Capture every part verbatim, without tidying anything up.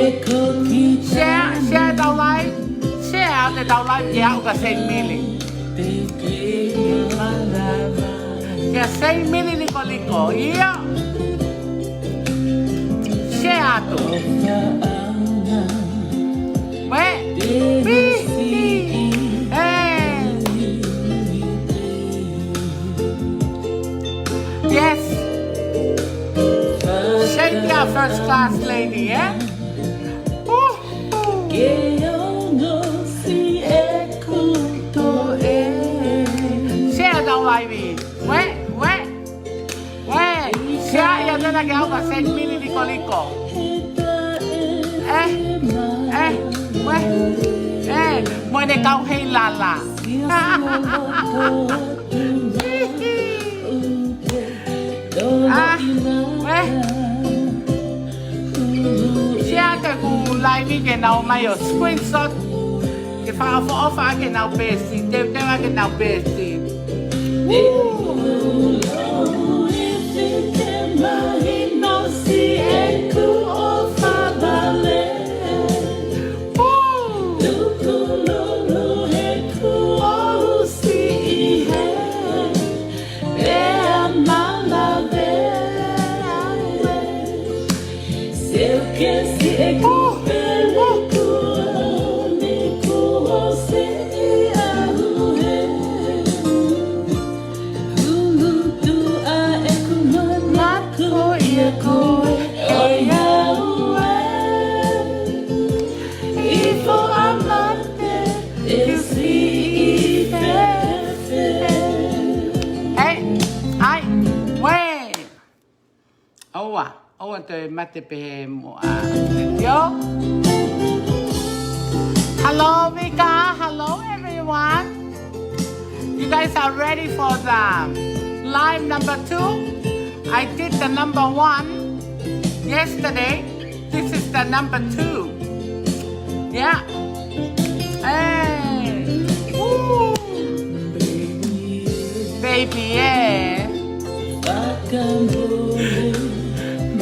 Share, share ʻetau live. Share ʻetau live ke aʻu kia Seimili. Kia Seimili Likoliko. ʻIo. Share atu. Uē. Pihi. ʻĒ. Yes. Share kia first class lady, ē? Ke ono si e kuto e. Share ʻetau live. Uē, uē, uē. Share ia tena ke aʻu kia Seimili Likoliko. ʻĒ, ʻē, uē, ʻē. Mo ʻene kau heilala. ʻĀ, uē. Share atu ʻeku live ke nau ō mai ʻo screenshot. Ke fakaʻofoʻofa ʻaki ʻenau peesi, teuteu ʻaki ʻenau peesi. ʻAi, uē. ʻOua, ʻoua te mate pehē muʻa. ʻIo. Hello, Vika. Hello, everyone. You guys are ready for the live number two? I did the number one yesterday. This is the number two. Yeah. Hey. Woo. Baby, yeah.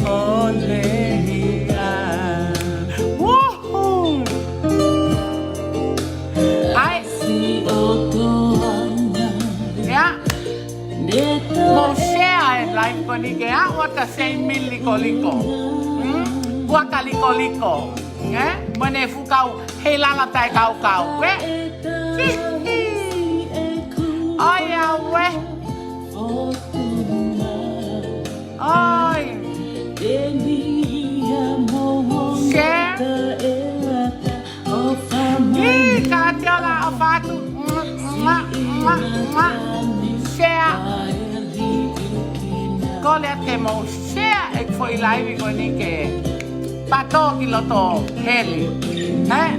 Mole, yeah. Woohoo. ʻAi. Yeah. Mou share e live ko eni ke aʻu kia Seimili Likoliko. Hmm? Puaka Likoliko. Eh? Mo ʻene fuʻu kau heilala taʻekaukau. Eh? ʻOi, ʻauē. ʻOi. Share. ʻI, kātiola ʻo fatu. Share. Kole atu ke mou share e foʻi live ko eni ke pato ki loto heli. Eh?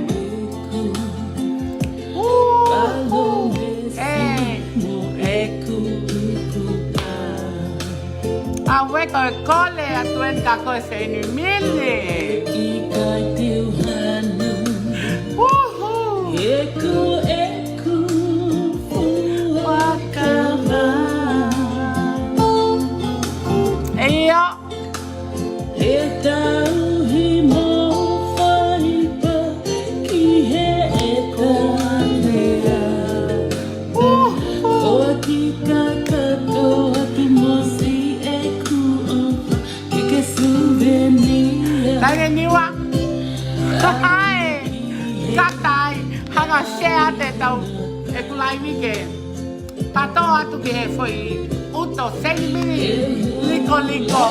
ʻAuē, ko e kole atu eni kia koe Seimili. Uhu. ʻIo. Uhu. Tangeniua. Hai. Katai. Hanga share atu ʻetau, ʻeku live ke pato atu ki he foʻi ʻuto Seimili Likoliko.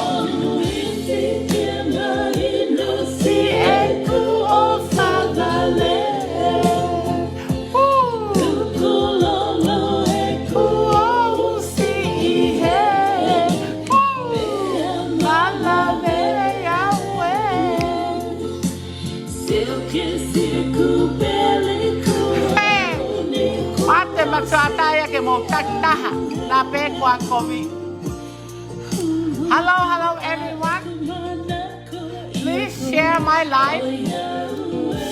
Pē, mate matuʻa taia ke mou takitaha. Naʻa pē kuo kovi. Hello, hello, everyone. Please share my live.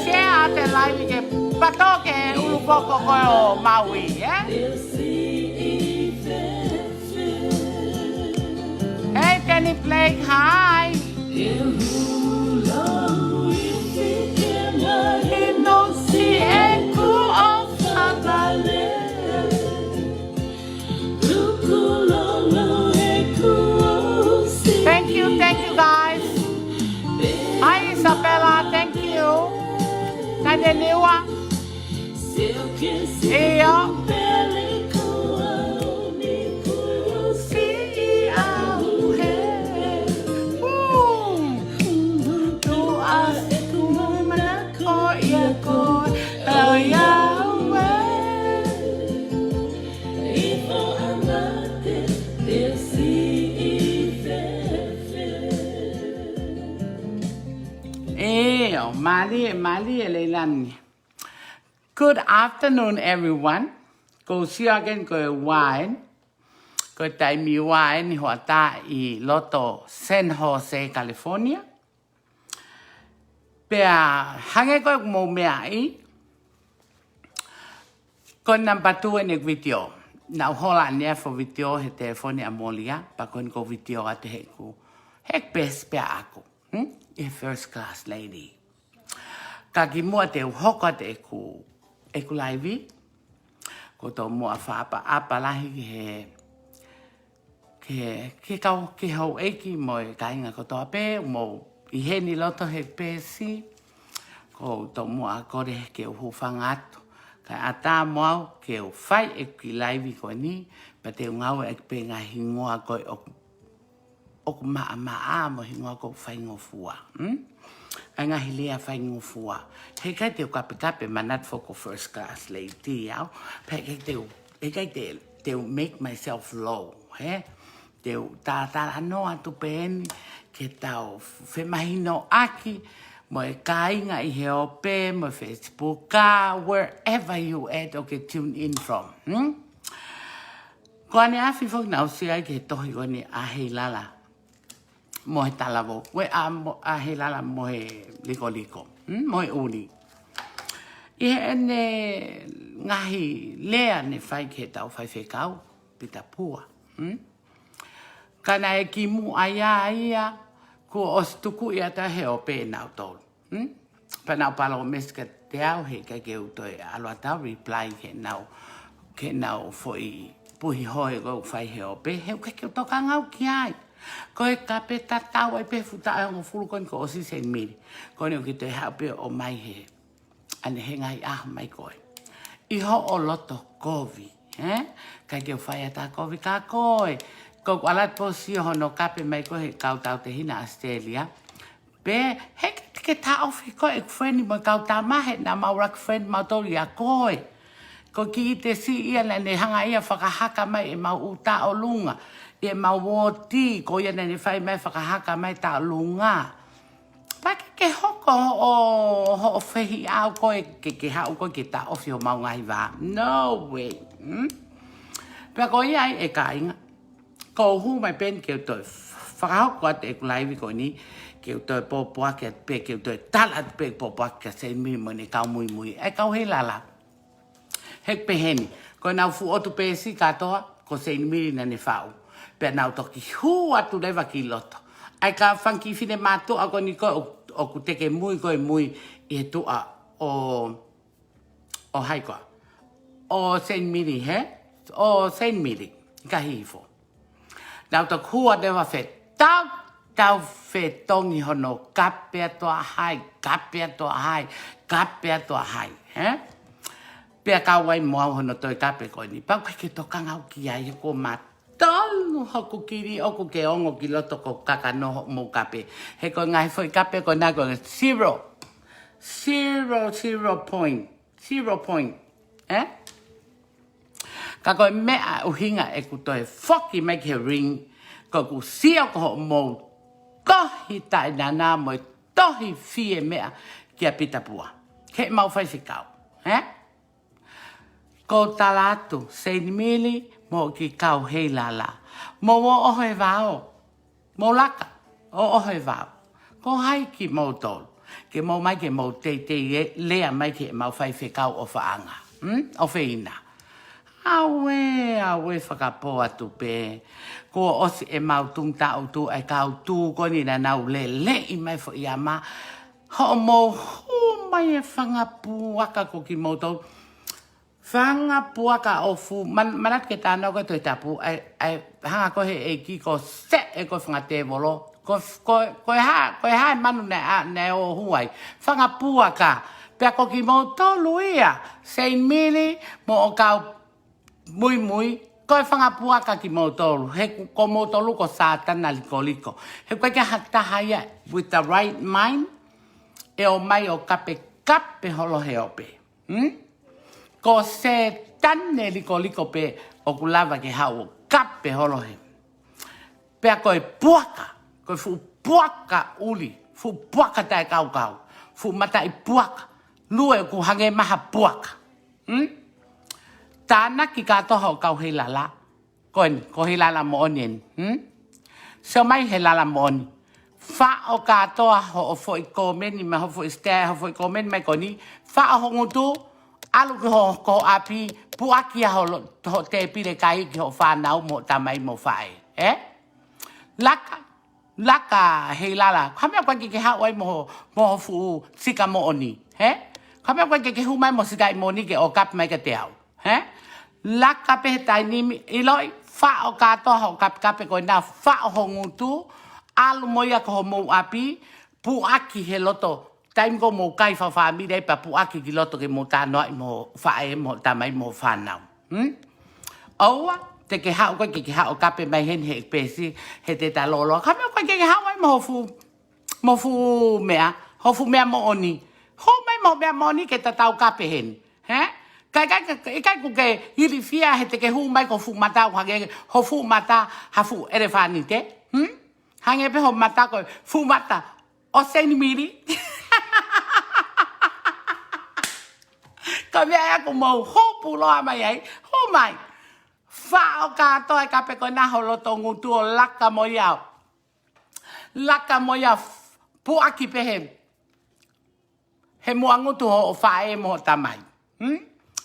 Share atu e live ke pato ki he ʻulupoko ko ē ʻo Maui, eh? Hey, Danny Blake, hi. Isabella, thank you. Nai Neniua. ʻIo. Siʻi au he. Ooh. Tuʻa ʻeku manako ia ko e ʻo ia au e. ʻIo, mālie, mālie Leilani. Good afternoon, everyone. Ko u sio again ko e ua eni. Ko e taimi ua eni hoʻatā ʻi loto San Jose, California. Pea hangē ko ʻeku mou meaʻi, ko e namba two eni ʻeku vitiō. Naʻa ku hola ʻanenai ʻeku vitiō he telefoni ʻa Molia, pea ko eni ʻeku vitiō atu heʻeku, heʻeku peesi pē ʻaʻaku. Hmm? ʻI he First Class Lady. Ka kimuʻa te u hoko atu ʻeku, ʻeku laivi, ko u tomuʻa fakaʻapaʻapa lahi ki he, ki he, ki he kau, ki he houʻeiki mo e kāinga kotoa pē, mou ʻi heni loto he peesi, ko u tomuʻa kole ke u hūfanga atu. Kae ʻatā mo au ke u fai ʻeku kiʻi laivi ko eni, pea te u ngāueʻaki pē ngaahi hingoa ko ē ʻoku ʻoku maʻamaʻa mo e hingoa ʻoku faingofua. Hmm? ʻA e ngaahi lea faingofua. Heʻikai te u kapekape, manatu foki ko e First Class Lady au. Pea heʻikai te u, heʻikai te, te u make myself low, he? Te u talatalanoa atu pē eni ke tau femahinoʻaki mo e kāinga ʻi he ope, mo e Facebook, ka wherever you at, ʻoku ke tune in from. Hmm? Ko ʻaneafi foki naʻa ku sio ai ki he tohi ko eni ʻa Heilala mo e talavou. Ko e ʻa mo-, ʻa Heilala mo e Likoliko. Hmm? Mo e ʻuli. ʻI heʻene ngaahi lea ne fai ki heʻetau faifekau, Pita Pua. Hmm? Ka naʻe kimuʻa ia ia, kuo ʻosi tuku ia ʻe he ope ʻe nautolu. Hmm? Pea naʻa ku palōmesi kiate au heʻikai ke u toe ʻalu atu ʻo reply ki heʻenau, ki heʻenau foʻi puhi hoe ko ē ʻoku fai he ope, he ʻoku ʻikai ke u tokanga au ki ai. Ko e kape tatau ai pē fuʻu taʻu ʻe hongofulu ko eni kuo ʻosi Saint Mary. Ko eni ʻoku ke toe haʻu pē ʻo ʻomai he, ʻanenai he ngaahi ʻaho mai ko ē. ʻI hoʻo loto kovi, he? ʻIkai ke u fai atu ha kovi kia koe. Ko ʻeku ʻalu atu pē ʻo sio hono kape mai ko ē he kau tautehina Australia. Pea heʻikai te ke taʻofi koe ʻeku friend mo e kau tama he naʻa mau ʻuluaki friend mautolu ʻia koe. Ko e kiʻi tesi ia naʻa ne hanga ia ʻo fakahaka mai ʻemau ʻū taʻolunga, ʻemau uooti, ko ia naʻa ne fai mai ʻo fakahaka mai taʻolunga. Pea ke ke hoko hoʻo, hoʻo fehiʻa ʻo koe ke, ke haʻu koe ke taʻofi homau ngaahi vā. No way. Hmm? Pea ko ia ai e kāinga. Ko u hū mai pē eni ke u toe fakahoko atu ʻeku laivi ko eni, ke u toe pōpoaki atu pē, ke u toe tala atu pē pōpoaki kia Saint Mary mo ʻene kau muimui. ʻA e kau Heilala. He ʻoku peheni, ko ʻenau fuʻu ʻotu peesi kātoa, ko Saint Mary naʻa ne faʻu. Pea nau toki hū atu leva ki loto. ʻA e kau fanga kiʻi fine mātuʻa ko eni ko ē ʻo, ʻoku teke mui ko ē mui ʻi he tuʻa ʻo ʻo hai koā? ʻO Saint Mary, he? ʻO Saint Mary, ʻikai hifo. Nau toki hū atu ʻo fetautau fetongi hono kape atu ʻa hai, kape atu ʻa hai, kape atu ʻa hai, he? Pea kau ai mo au hono toe kape ko eni. Pea ʻoku ʻikai ke u tokanga au ki ai, he kuo ma tonu hoku kili ʻoku ke ongo ki loto ko e kakano hoʻomou kape. He ko e ngaahi foʻi kape ko ena ko e zero. Zero, zero point. Zero point. Eh? Ka ko e meʻa ʻuhinga ʻeku toe foki mai ki he ring, ko ʻeku sio ko hoʻomou tohi taʻenana mo e tohi fie meʻa kia Pita Pua. Ke mau faifekau. Eh? Ko u tala atu, Saint Mary, mo e kiʻi kau Heilala. Mou ō ʻo ʻoho e vao. Mou laka, ō ʻo ʻoho e vao. Ko hai kimoutolu? Ke mou mai ke mou teitei e, lea mai ke mau faifekau ʻofaʻanga. Hmm? ʻOfeina. Auē, auē fakapō atu pē. Kuo ʻosi ʻemau tungutaʻu tuʻu ʻa e kau tū ko eni naʻa nau leleʻi mai foʻi ama. Hoʻomou hū mai e fanga puaka ko kimoutolu. Fanga puaka ʻofu, man-, manatu ki he talanoa ko ē Tohi Tapu, ʻa e, ʻa e hanga ko ē he ʻEiki ʻo seʻe ko ē fanga tēvolo, Ko, ko, ko e hā, ko e hā e manu naʻe, a, naʻe ō ʻo hū ai? Fanga puaka. Pea ko kimoutolu ia, Saint Mary, mo e kau muimui, ko e fanga puaka kimoutolu. He ko, ko moutolu ko Sātana likoliko. He ʻoku ʻikai ke ha taha ia with the right mind ʻe ō mai ʻo kapekape holo he ope. Hmm? Ko Sētane likoliko pē ʻoku lava ke haʻu ʻo kape holo he. Pea ko e puaka, ko e fuʻu puaka ʻuli, fuʻu puaka taʻekaukau, fuʻu mataʻi puaka, lue ʻoku hangē mai ha puaka. Hmm? Tānaki kātoa hoʻo kau Heilala, ko eni, ko Heilala moʻoni eni. Hmm? Sio mai Heilala moʻoni. Faʻo kātoa hoʻo foʻi kōmeni, mo hoʻo foʻi stea, hoʻo foʻi kōmeni mai ko eni. Faʻo ho ngutu, ʻalu ki ho, ki ho ʻapi, puʻaki ʻa ho lo-, ho tēpile kai ki hoʻo fānau mo tamai mo faʻē. Ē? Laka, laka Heilala. Ko e hā e meʻa ʻoku ʻikai ke ke haʻu ai mo ho, mo ho fuʻu sika moʻoni. Ē? Ko e hā e meʻa ʻoku ʻikai ke ke hū mai mo ho sika moʻoni ke ō kape mai kiate au. Ē? Laka pē he taimi ni, ʻiloʻi, faʻo kātoa hoʻo kapekape ko ena, faʻo ho ngutu, ʻalu mo ia ki homou ʻapi, puʻaki he loto, taimi ko ē ʻoku mou kai fakafāmili ai pea puʻaki ki loto ke mou talanoaʻi mo faʻē mo tamai mo fānau. Hmm? ʻOua te ke haʻu koe ke ke haʻu ʻo kape mai heni he pēsi, he te ta loloa. Ko e hā e meʻa ʻoku ʻikai ke ke haʻu ai mo ho fuʻu mo ho fuʻu meʻa, ho fuʻu meʻa moʻoni. Hū mai mo ho meʻa moʻoni ke ta tau kape heni. Ē? Ka ʻikai, ka, ʻikai ke ke ilifia he te ke hū mai ko ho fuʻu mata ʻoku hangē ho fuʻu mata ha fuʻu ʻelefānite. Hmm? Hangē pē ho mata ko e fuʻu mata ʻo Saint Mary. Ko e meʻa ia ʻoku mou hū puloa mai ai. Hū mai. Faʻo kātoa e kape ko ena ho loto ngutu ʻo laka mo ia. Laka mo ia f-, puʻaki pē he, he muʻa ngutu hoʻo faʻē mo ho tamai. Hmm?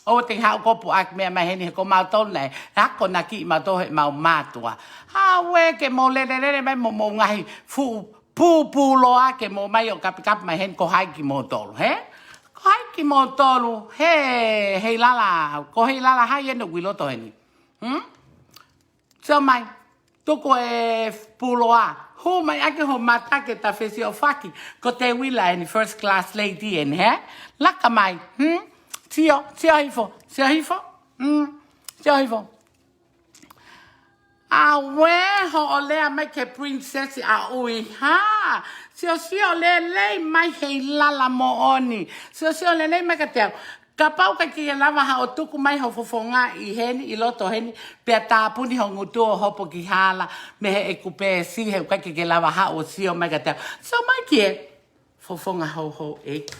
ʻOua te ke haʻu koe ʻo puʻaki meʻa mai heni he ko mautolu naʻe akonakiʻi mautolu heʻemau mātuʻa. Hāue ke mou lelelele mai mo homou ngaahi fuʻu pūpūloa ke mou ō mai ʻo kapekape mai heni, ko hai kimoutolu, hē? Ko hai kimoutolu, hē, Heilala, ko Heilala hai eni ʻoku ʻi loto heni. Hmm? Sio mai, tuku e puloa. Hū mai ʻaki ho mata ke ta fesiofaki. Ko Teuila eni, first class lady eni, hē? Laka mai. Hmm? Sio, sio hifo, sio hifo. Hmm? Sio hifo. Hāue hoʻo lea mai ki he princess ʻa ʻUi, hā? Sio, sio lelei mai Heilala moʻoni. Sio, sio lelei mai kiate au. Kapau ʻoku ʻikai ke ke lava haʻu ʻo tuku mai ho fofonga ʻi heni, ʻi loto heni, pea tāpuni ho ngutu ʻo hopo ki hala mei heʻeku pēsi, he ʻoku ʻikai ke ke lava haʻu ʻo sio mai kiate au. Sio mai ki he fofonga houhouʻeiki,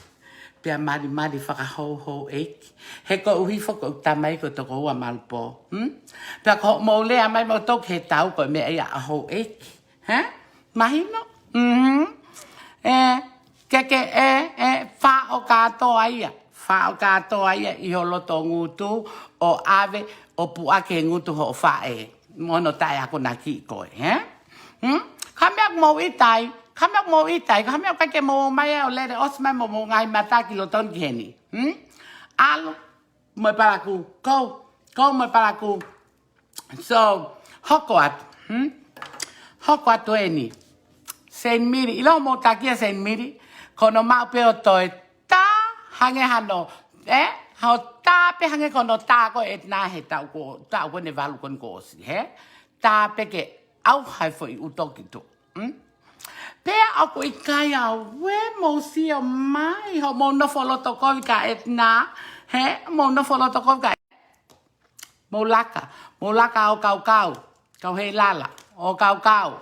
pea malimali fakahouhouʻeiki. He koeʻuhi foki ko ʻeku tamai ko e toko ua malu pō. Hmm? Pea ko hoʻomou lea mai moutolu ki he tau ko e meʻa ia ʻa houʻeiki. Hē? Mahino? Mhm. Ē, ke ke, ē, ē, faʻo kātoa ia. Faʻo kātoa ia ʻi ho loto ngutu ʻo ʻave ʻo puʻaki he ngutu hoʻo faʻē. Mo hono taʻeakonakiʻi koe, hē? Hmm? Ko e hā e meʻa ʻoku mou ʻita ai, ko e hā e meʻa ʻoku mou ʻita ai, ko e hā e meʻa ʻoku ʻikai ke mou ō mai ai ʻo lele ʻosi mai mo homou ngaahi mata ki loto ni ki heni. Hmm? ʻAlu mo e palakū, kou, kou mo e palakū. So, hoko atu, hmm? Hoko atu eni. Saint Mary, ʻiloʻi hoʻomou taki ʻa Saint Mary, ko hono maʻu pē ʻo toe tā hangē hano, ē? Hoʻo tā pē hangē ko hono tā ko ē ʻa ʻEtena he taʻu ko, taʻu ko eni ʻe valu ko eni kuo ʻosi, hē? Tā pē ke ʻauha e foʻi ʻuto ki tuʻa. Hmm? Pea ʻoku ʻikai, hāue, mou sio mai, hoʻomou nofo loto kovi kia ʻEtena, hē? Mou nofo loto kovi kia, mou laka, mou laka ʻo kaukau, kau Heilala, ʻo kaukau.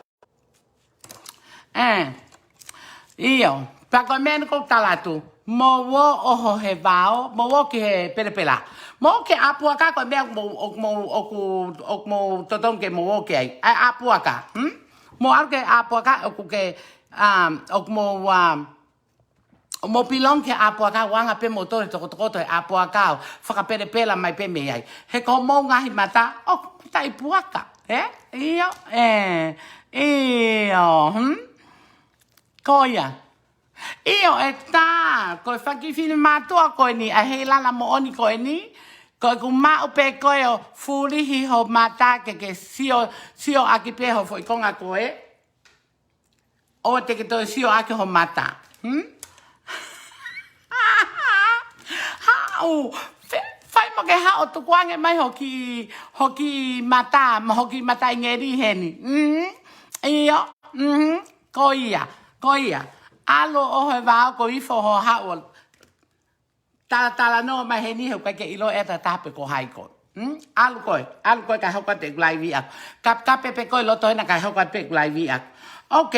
Ē, ʻio, pea ko e meʻa eni ʻoku ou tala atu, mou ō ʻo ō he vao, mou ō ki he pelepela. Mou ō ki he ʻā puaka, ko e meʻa ʻoku mou, ʻoku mou, ʻoku, ʻoku mou totonu ke mou ō ki ai. ʻA e ʻā puaka, hmm? Mou ō ki he ʻā puaka, ʻoku ke, um, ʻoku mou, um, ʻoku mou pilong ki he ʻā puaka, ʻoku anga pē moutolu he tokotokoto he ʻā puaka ʻo fakapelepela mai pē mei ai. He ko homou ngaahi mata, ʻoku mataʻi puaka, ē? ʻIo, ē, ʻio, hmm? Ko ia. ʻIo, ʻe tā, ko e fakafine mātuʻa ko eni, ʻa e Heilala moʻoni ko eni, ko ʻeku maʻu pē koe ʻo fulihi ho mata ke ke sio, sio ʻaki pē ho foʻi konga ko ē. ʻoua te ke toe sio ʻaki ho mata. Hmm? Haʻu, fe-, fai mo ke haʻu ʻo tukuange mai hoʻo kiʻi, hoʻo kiʻi mata, mo hoʻo kiʻi mataʻi ngeli heni. Mhm. ʻIo, mhm. Ko ia, ko ia. ʻAlu ʻoho e vao, ko ifo hoʻo haʻu ʻo talatalanoa mai heni he ʻoku ʻikai ke ʻilo ʻe ha taha pe ko hai koe. Hmm? ʻAlu koe, ʻalu koe kae hoko atu ʻeku laivi ʻaku. Kapekape pē koe loto hena kae hoko atu pē ʻeku laivi ʻaku. Ok.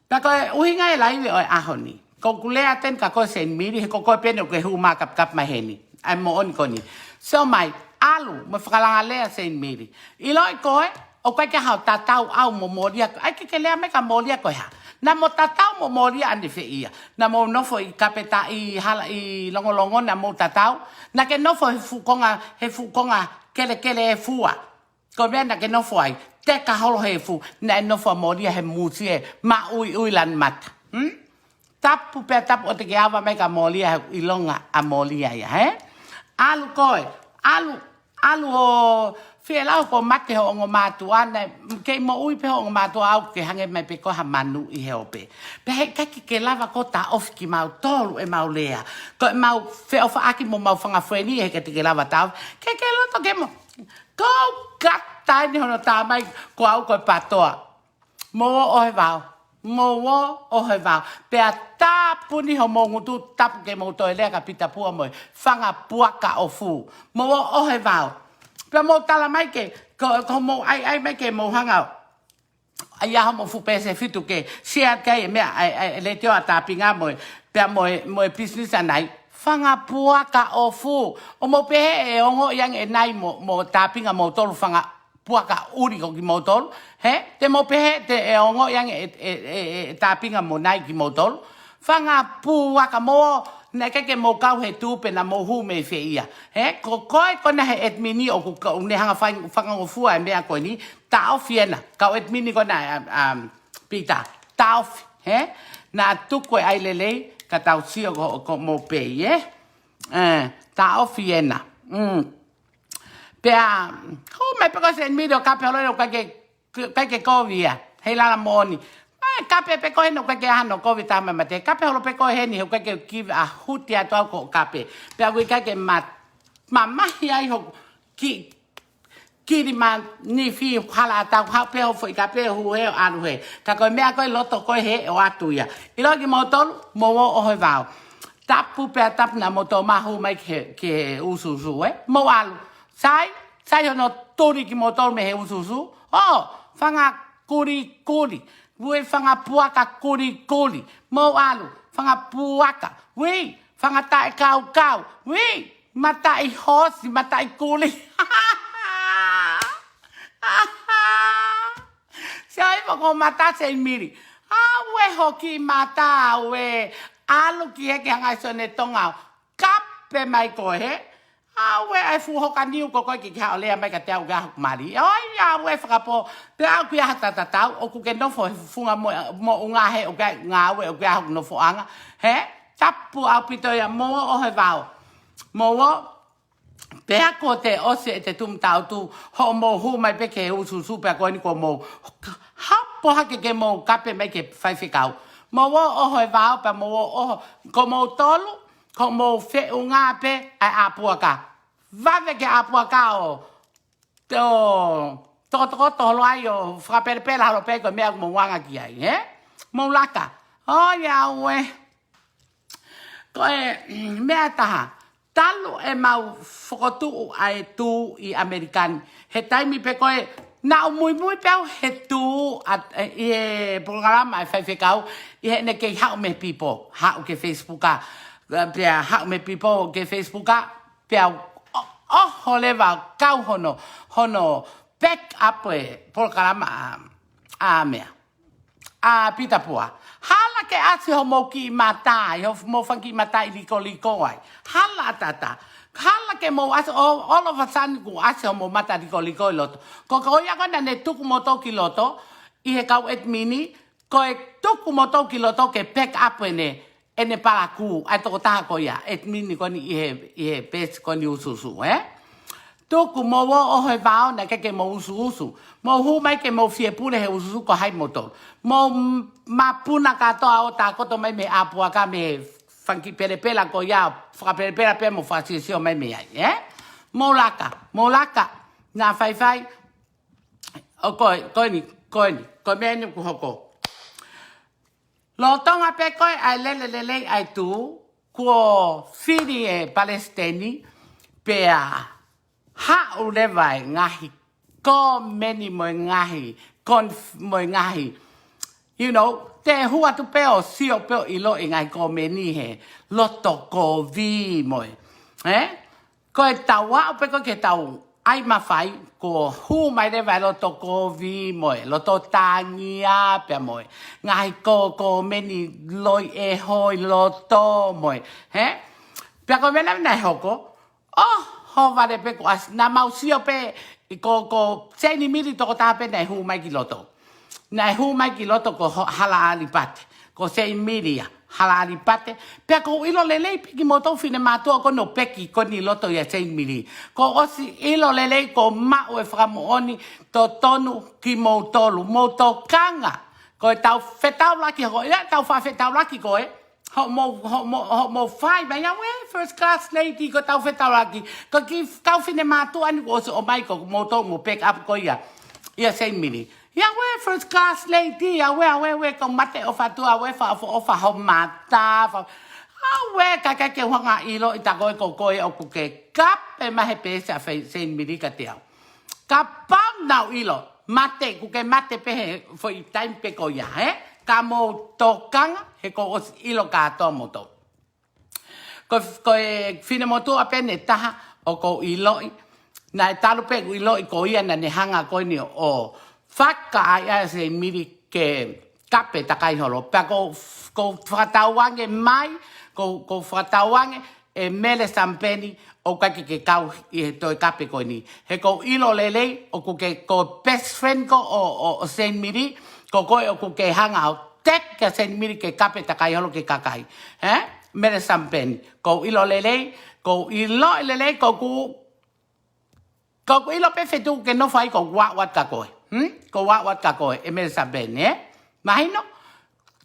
Pea ko e ʻuhinga e laivi ʻo e ʻaho ni, ko ʻeku lea atu eni kia koe Seinimili, he ko koe pē eni ʻoku ke hū mai kapekape mai heni. ʻAi moʻoni ko eni. So mai, ʻalu, mo e fakalakalaka Seinimili. ʻIloʻi koe, ʻoku ʻikai ke haʻu tatau au mo Molia, ʻai ke ke lea mai kia Molia ko e hā. Naʻa mo tatau mo Molia ʻanefē ia. Naʻa mo nofo ʻi kapetaʻi hala ʻi Longolongo naʻa mo tatau. Naʻa ke nofo he fuʻu konga, he fuʻu konga kelekele e fua. Ko e meʻa naʻa ke nofo ai, teka holo he fuʻu, naʻe nofo ʻa Molia he musie, maʻuiʻui lanu mata. Hmm? Tapu pea tapu ʻoua te ke ava mai kia Molia he ʻilonga ʻa Molia ia, he? ʻAlu koe, ʻalu, ʻalu ʻo fie lau ko mate hoʻo ongo mātuʻa, naʻe kei moʻui pē hoʻo ongo mātuʻa au ke hangē mai pē ko ha manu ʻi he ope. Pea heʻikai ke ke lava koe ʻo taʻofi kimautolu ʻemau lea. Ko ʻemau feʻofaʻaki mo ʻemau fanga feni heʻikai te ke lava taʻofi. Ke ke loto ke mo. Ko e kata eni hono tā mai ko au ko e patoa. Mou ō ʻoho e vao. Mou ō ʻoho e vao. Pea tāpuni homou ngutu, tapu ke mou toe lea kia Pita Pua mo e fanga puaka ʻofu. Mou ō ʻoho e vao. Pea mou tala mai ke, ko, ko mou ʻai, ʻai mai ke mou hanga ʻo ʻai ʻa hoʻomou fuʻu pēsi ʻe fitu ke share ki ai e meʻa, ʻa e, ʻa e, e letiō ʻa Tāpinga mo e, pea mo e, mo e business ʻanai. Fanga puaka ʻofu. ʻOku mou pehē ʻe ongoʻi ange ʻe Nai mo, mo Tāpinga moutolu fanga puaka ʻuli ko kimoutolu, he? Te mou pehē te ʻe ongoʻi ange ʻe, ʻe, ʻe, ʻe Tāpinga mo Nai kimoutolu. Fanga puaka, mou ō, naʻe ʻikai ke mou kau he tū pe naʻa mou hū mei fē ia. He? Ko koe ko ena he admin ʻoku ka-, ʻoku ne hanga fai-, fakangofua e meʻa ko eni, taʻofi ena. Kau admin ko ena, um, um, Pita, taʻofi, he? Naʻa tuku e ʻai lelei, ka tau sio ko, ko mou pē, he? Eh, taʻofi ena. Mm. Pea, hū mai pē ko Seinimili ʻo kape holo ʻoku ʻikai ke, ʻikai ke kovi ia. Hei lala moʻoni. ʻAi kape pē ko heni ʻoku ʻikai ke ʻi ai hano kovi tā mai mate. Kape holo pē ko heni he ʻoku ʻikai ke kivi a huti atu au ko kape. Pea ʻoku ʻikai ke ma-, mamahi ai hoku kiʻi kili ma nifi hala ʻatā, haʻu pē hoʻo foʻi kape hū he ʻo ʻalu he. Ka ko e meʻa ko e loto ko e he ʻo ʻatu ia. ʻIloʻi kimoutolu, mou ō ʻoho e vao. Tapu pea tapu naʻa mou toe hū mai ki he, ki he usuusu, ē? Mou ʻalu. Sai, sai hono tuli kimoutolu mei he usuusu. ʻŌ, fanga kulikuli. Ui, fanga puaka kulikuli. Mou ʻalu, fanga puaka. Ui, fanga taʻekaukau. Ui, mataʻi hoosi, mataʻi kuli. Sai mo ko mata Seinimili. Auē hoʻo kiʻi mata, auē. ʻAlu ki he ke hanga ʻe Sione Tonga ʻo kape mai koe, he? Auē, ʻai fuʻu hoka niu ko koe ke ke haʻu ʻo lea mai kiate au ʻoku ʻi ai hoku mali. ʻOi, auē, fakapō, pea ʻoku ʻi ai ha tatatau, ʻoku ke nofo he funga mo, moʻunga he ʻoku ʻi ai ngāue, ʻoku ʻi ai hoku nofoʻanga. He? Tapu ʻaupito ia, mou ō ʻoho e vao. Mou ō, pea ko te ʻosi ʻete tumu taʻutu, hoʻomou hū mai pē ki he usuusu pea ko eni kuo mou hapo hake ke mou kape mai ki he faifekau. Mou ō ʻoho e vao pea mou ō ʻoho, ko moutolu, ko mou feʻunga pē ʻa e ʻā puaka. Vave ke ʻā puaka ʻo, ʻo tokotokoto holo ai ʻo fakapelepela holo pē ko e meʻa ʻoku mou anga ki ai, he? Mou laka. ʻOi, auē. Ko e, mm, meʻa ʻe taha. Talu ʻemau fokotuʻu ʻa e tū ʻi ʻAmelika ni, he taimi pē ko ē, naʻa ku muimui pē au he tū ʻa, ʻi he polokalama ʻa e faifekau, ʻi heʻene kei haʻu mei he People, haʻu ki he Facebook ʻa, pea haʻu mei he People ki he Facebook ʻa, pea ʻo, ʻoho leva kau hono, hono back up e polokalama ʻa, ʻa meʻa. ʻA Pita Pua. Hala ke ʻasi hoʻomou kiʻi mata, ʻi hoʻomou fanga kiʻi mata ʻi likoliko ai. Hala ʻatā. Hala ke mou ʻasi, ʻo, ʻolo fasani kuo ʻasi hoʻomou mata likoliko ʻi loto. Ko, ko ia ko ena naʻa ne tuku moutolu ki loto, ʻi he kau admin, ko e tuku moutolu ki loto ke back up ʻene, ʻene palakū, ʻa e tokotaha ko ia, admin ko eni ʻi he, ʻi he peesi ko eni usuusu, ē? Tuku mou ō ʻo he vao naʻe ʻikai ke mou usuusu. Mou hū mai ke mou fie pule he usuusu ko hai moutolu. Mou m-, mapuna kātoa ʻo tākoto mai mei he ʻapuaka mei he fanga kiʻi pelepela ko ia, fakapelepela pē mo fakasiosio mai mei ai, ē? Mou laka, mou laka. Naʻa faifai, ʻo ko ē, ko eni, ko eni, ko e meʻa eni ʻoku hoko. Lolotonga pē ko ē ʻa e lele lelei ʻa e tuʻu, kuo fili e palesiteni, pea haʻu leva e ngaahi kōmeni mo e ngaahi, conf-, mo e ngaahi, you know, te u hū atu pē ʻo sio pē ʻo ʻiloʻi e ngaahi kōmeni he loto kovi mo e, ē? Ko e tau aʻu pē ko ē ke tau ʻai mafai, kuo hū mai leva e loto kovi mo e loto tangia pea mo e ngaahi kō-, kōmeni loi e hoi loto mo e, ē? Pea ko e meʻa naʻe hoko, ʻo, ʻo vale pē ko ʻasi, naʻa mau sio pē, ko, ko Seini Mili tokotaha pē naʻe hū mai ki loto. Naʻe hū mai ki loto ko Ho-, Hala ʻAlipate. Ko Seini Mili ia, Hala ʻAlipate. Pea ʻoku ou ʻilo lelei pē kimoutolu finemātuʻa ko eni ʻoku peki ko eni loto ʻia Seini Mili. Kuo ʻosi ʻilo lelei kuo maʻu e fakamoʻoni totonu kimoutolu. Mou tokanga. Ko e tau fetaulaki ko ia, tau faʻa fetaulaki ko ē. Hoʻomou, hoʻomou, hoʻomou fai mai ia, ʻauē, first class lady, ko e tau fetaulaki. Ko e kiʻi kau finemātuʻa eni kuo ʻosi ʻomai ko moutolu mo back up ko ia. ʻIa Seini Mili. ʻIa ʻauē, first class lady, ʻauē, ʻauē, ʻauē, ko e mate ʻofa atu, ʻauē, fakaʻofoʻofa ho mata, fa-, ʻauē, kae ʻikai ke u hanga ʻo ʻiloʻi tā ko ē ko koe ʻoku ke kape mai he peesi ʻa Seini Mili kiate au. Kapau naʻa ku ʻilo, mate, kuo ke mate pē he foʻi taimi pē ko ia, ē? Ka mou tokanga, he kuo ʻosi ʻilo kātoa moutolu. Ko, ko e finemotuʻa pē eni ʻe taha ʻoku ou ʻiloʻi. Naʻe talu pē ʻeku ʻiloʻi ko ia naʻa ne hanga ko eni ʻo fakaʻaiʻai ʻa Seini Mili ke kape takai holo. Pea ʻoku ou, ʻoku ou fakatauange mai, ʻoku ou, ʻoku ou fakatauange ʻe Mele Samipeni ʻoku ʻikai ke ke kau ʻi he toe kape ko eni. He ʻoku ou ʻilo lelei, ʻoku ke ko e best friend ko ē ʻo, ʻo, ʻo Seini Mili, ko koe ʻoku ke hanga ʻo teki ʻa Seini Mili ke kape takai holo ki he kakai. Ē? Mele Samipeni. ʻOku ou ʻilo lelei, ʻoku ou ʻilo lelei, ʻoku ou Ka ʻoku ʻilo pē feituʻu ke nofo ai ʻoku ou aʻu atu kia koe. Hmm? ʻOku ou aʻu atu kia koe, ʻe Mele Samipeni, ē? Mahino?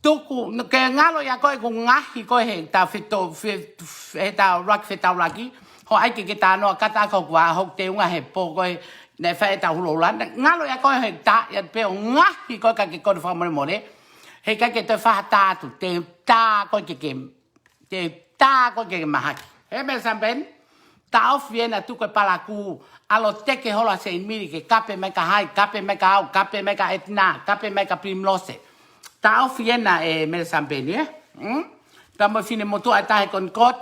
Tuku, ke ngalo ʻia koe ʻeku ngaohi koe he ta feto-, fe-, he ta rak fetaulaki. Hoʻo ʻai ke ke talanoa kātaki ʻoku ʻa hoku teunga he pō ko ē naʻe fai ʻetau hulohula. Ngalo ʻia koe he ta, ʻia pē ʻo ngaohi koe ka ke kole fakamolemole. He ʻikai ke toe fai ha ta atu, te u tā koe ke ke Te tā koe ke mahaki. Ē Mele Samipeni, taʻofi ena, tuku e palakū, ʻalu ʻo teke holo ʻa Seini Mili ke kape mai kia hai, kape mai kia au, kape mai kia ʻEtina, kape mai kia Pilimilose. Taʻofi ena ē Mele Samipeni, ē? Hmm? Pea mo e finemotuʻa ʻe taha ko eni ko ē.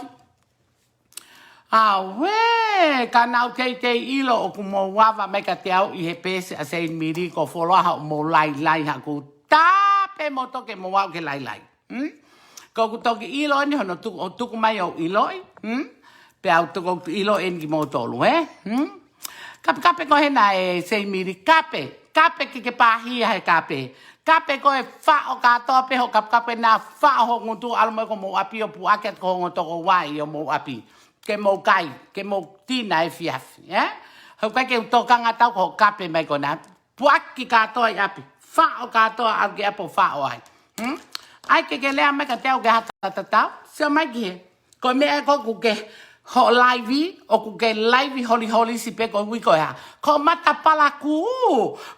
ʻAuē, ka naʻa ku teitei ʻilo ʻoku mou ava mai kiate au ʻi he peesi ʻa Seini Mili, ko e fuoloa hoʻomou lailai, haʻaku tā pē moutolu ke mou aʻu ki he lailai. Hmm? Ka ʻoku toki ʻilo eni hono tuku, ʻo tuku mai ʻo ʻiloʻi. Hmm? Pea u tuku ʻo ʻiloʻi eni kimoutolu, ē? Hmm? Kapekape koe hena ē Seini Mili, kape. Kape ke ke pāhia he kape. Kape koe, faʻo kātoa pē hoʻo kapekape, naʻa faʻo ho ngutu, ʻalu mai ki homou ʻapi ʻo puʻaki atu ki ho ongo tokoua ʻi homou ʻapi. Ke mou kai, ke mou tina efiafi, ē? He ʻoku ʻikai ke u tokanga atu au ki hoʻo kape mai ko ena. Puʻaki kātoa ʻi ʻapi, faʻo kātoa, ʻalu ki ʻapi ʻo faʻo ai. Hmm? ʻAi ke ke lea mai kiate au ki ha taha tatau, sio mai ki hē. Ko e meʻa ko ē ʻoku ke hoʻo laivi, ʻoku ke laivi holiholisi pē koeʻuhi ko e hā? Ko hoʻo mata palakū,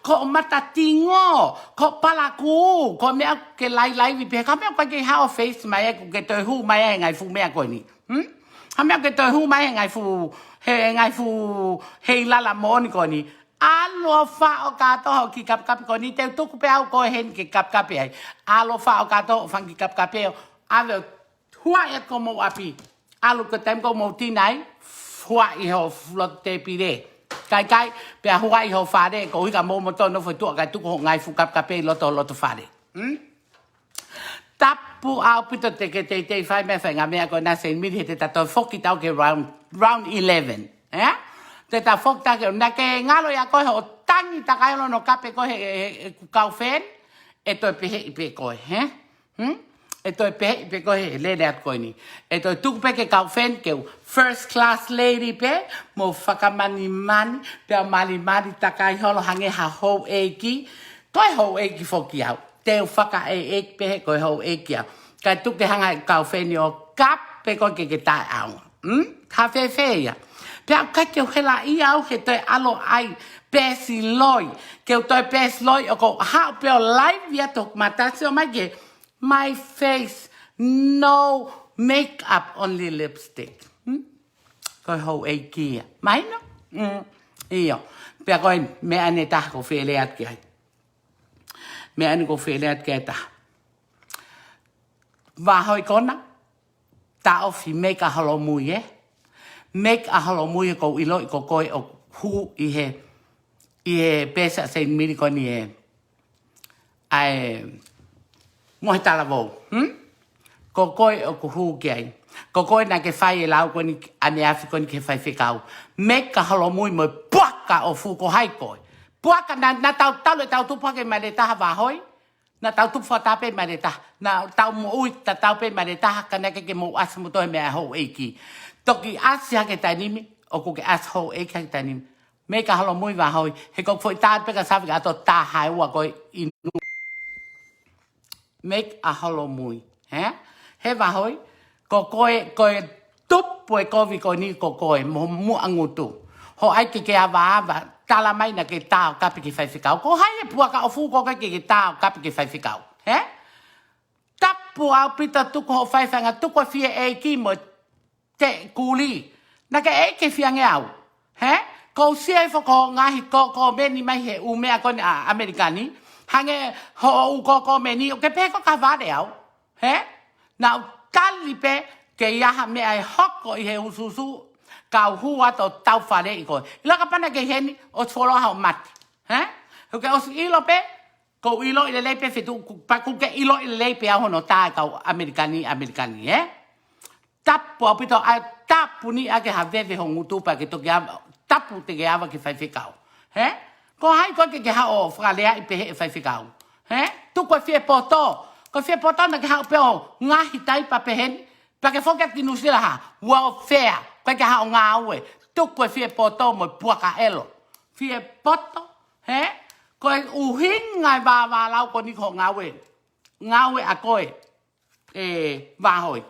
ko hoʻo mata tingo, ko hoʻo palakū, ko e meʻa ʻoku ke lailaivi pē, ka meʻa ʻoku ʻikai ke haʻo face mai ē, ʻoku ke toe hū mai ē he ngaahi fuʻu meʻa ko eni. Hmm? Ka meʻa ʻoku ke toe hū mai ē he ngaahi fuʻu, he ngaahi fuʻu, he ʻilala moʻoni ko eni. ʻAlu ʻo faʻo kātoa hoʻo kiʻi kapekape ko eni, te u tuku pē au koe heni ke kapekape ai. ʻAlu ʻo faʻo kātoa hoʻo fanga kiʻi kapekape ʻo ʻave ʻo huaʻi atu ki homou ʻapi. ʻAlu ko e taimi ko ē ʻoku mou tina ai, huaʻi ho loto tēpile. Kaikai, pea huaʻi ho fale, koeʻuhi ka mou moutolu nofo ʻi tuʻa kae tuku hoʻo ngaahi fuʻu kapekape ʻi loto, loto fale. Hmm? Tapu ʻaupito te ke teitei fai mai e faʻahinga meʻa ko ena Seini Mili he te ta toe foki atu ki he round, round eleven. Ē? Te ta foki atu ki he, naʻa ke ngalo ʻia koe hoʻo tangi takai holo hono kape ko ē he, he, he ʻeku kau feni, ʻe toe peheʻi pē koe, ē? Hmm? ʻE toe pehē pē ko e lele atu ko eni. ʻE toe tuku pē ke kau feni ke u first class lady pē, mo fakamanimani, pea malimali takai holo hangē ha houʻeiki. Ko e houʻeiki foki au. Te u fakaʻeiki pē he ko e houʻeiki au. Kae tuku ke hanga e kau feni ʻo kape koe ke ke taʻeʻaonga. Hmm? Ka fēfē ia. Pea ʻikai ke u helaʻia au he toe ʻalu ai pēsi loi. Ke u toe pēsi loi ʻoku ou haʻu pē ʻo live ia toku matasi ʻo mai ke my face, no makeup, only lipstick. Hmm? Ko e houʻeiki ia. Mahino? Mm. ʻIo. Pea ko e meʻa ʻeni ʻe taha ʻoku ou fie lea atu ki ai. Meʻa ʻeni ʻoku ou fie lea atu ki ai ʻe taha. Vahoi kona, taʻofi Meka Holomui ē. Meka Holomui ē, ʻoku ou ʻiloʻi ko koe ʻoku hū ʻi he, ʻi he pēsi ʻa Saint Mary ko eni ē. ʻAi, mo he talavou. Hmm? Ko koe ʻoku hū ki ai. Ko koe naʻa ke fai e lau ko eni ʻaneafi ko eni ki he faifekau. Meka Holomui mo e puaka ʻo fū, ko hai koe. Puaka naʻa, naʻa tau talu ʻetau tupu hake mai le taha Vahoi. Naʻa tau tupu fakataha pē mai le taha. Naʻa tau moʻui tatau pē mai le taha, ka naʻe ʻikai ke mou ʻasi mo toe meʻa houʻeiki. Toki ʻasi hake taimi ni, ʻoku ke ʻasi houʻeiki hake taimi ni. Meka Holomui Vahoi, he ʻoku ou foʻi tā pē ka savi ka to tā hae ua ko e inu. Meka Holomui, he? He Vahoi, ko koe, ko e tupu e kovi ko eni ko koe, mo muʻa ngutu. Hoʻo ʻai ke ke avaava, tala mai naʻa ke tā ʻo kape ki faifekau. Ko hai e puaka ʻo fū ko koe ke ke tā ʻo kape ki faifekau, he? Tapu ʻaupito, tuku hoʻo faifainga, tuku e fie ʻeiki mo te kuli. Naʻa ke ʻeiki fie ange au, he? ʻOku ou sio hifo ki hoʻo ngaahi ko, komeni mai he ʻū meʻa ko eni ʻa ʻAmelika ni. Hangē hoʻo ʻū ko, komeni, ʻoku ke pehē ko e kavale au, he? Naʻa ku tali pē ke ʻi ai ha meʻa ʻe hoko ʻi he usuusu, kau hū atu ʻo taufaleʻi koe. ʻIlo kapau naʻa ke ʻi heni, ʻosi fuoloa hoʻo mate, he? ʻOku ke ʻosi ʻilo pē, ʻoku ou ʻiloʻi lelei pē fetuʻu, ʻoku, pea ʻoku ke ʻiloʻi lelei pē au hono tā e kau ʻAmelika ni, ʻAmelika ni, he? Tapu ʻaupito, ʻai tāpuni ʻaki ha veve ho ngutu pea ke toki ava, tapu te ke ava ki faifekau, he? Ko hai koe ke ke haʻu ʻo fakaleaʻi pehē e faifekau, he? Tuku e fie poto. Ko e fie poto naʻa ke haʻu pē ʻo ngaahi taipa pehē ni, pea ke foki atu ki Nuʻusila ha welfare, ʻikai ke haʻu ʻo ngāue. Tuku e fie poto mo e puaka ʻelo. Fie poto, he? Ko e ʻuhinga e vāvālau ko eni ko hoʻo ngāue. Ngāue ʻa koe, ē, Vahoi.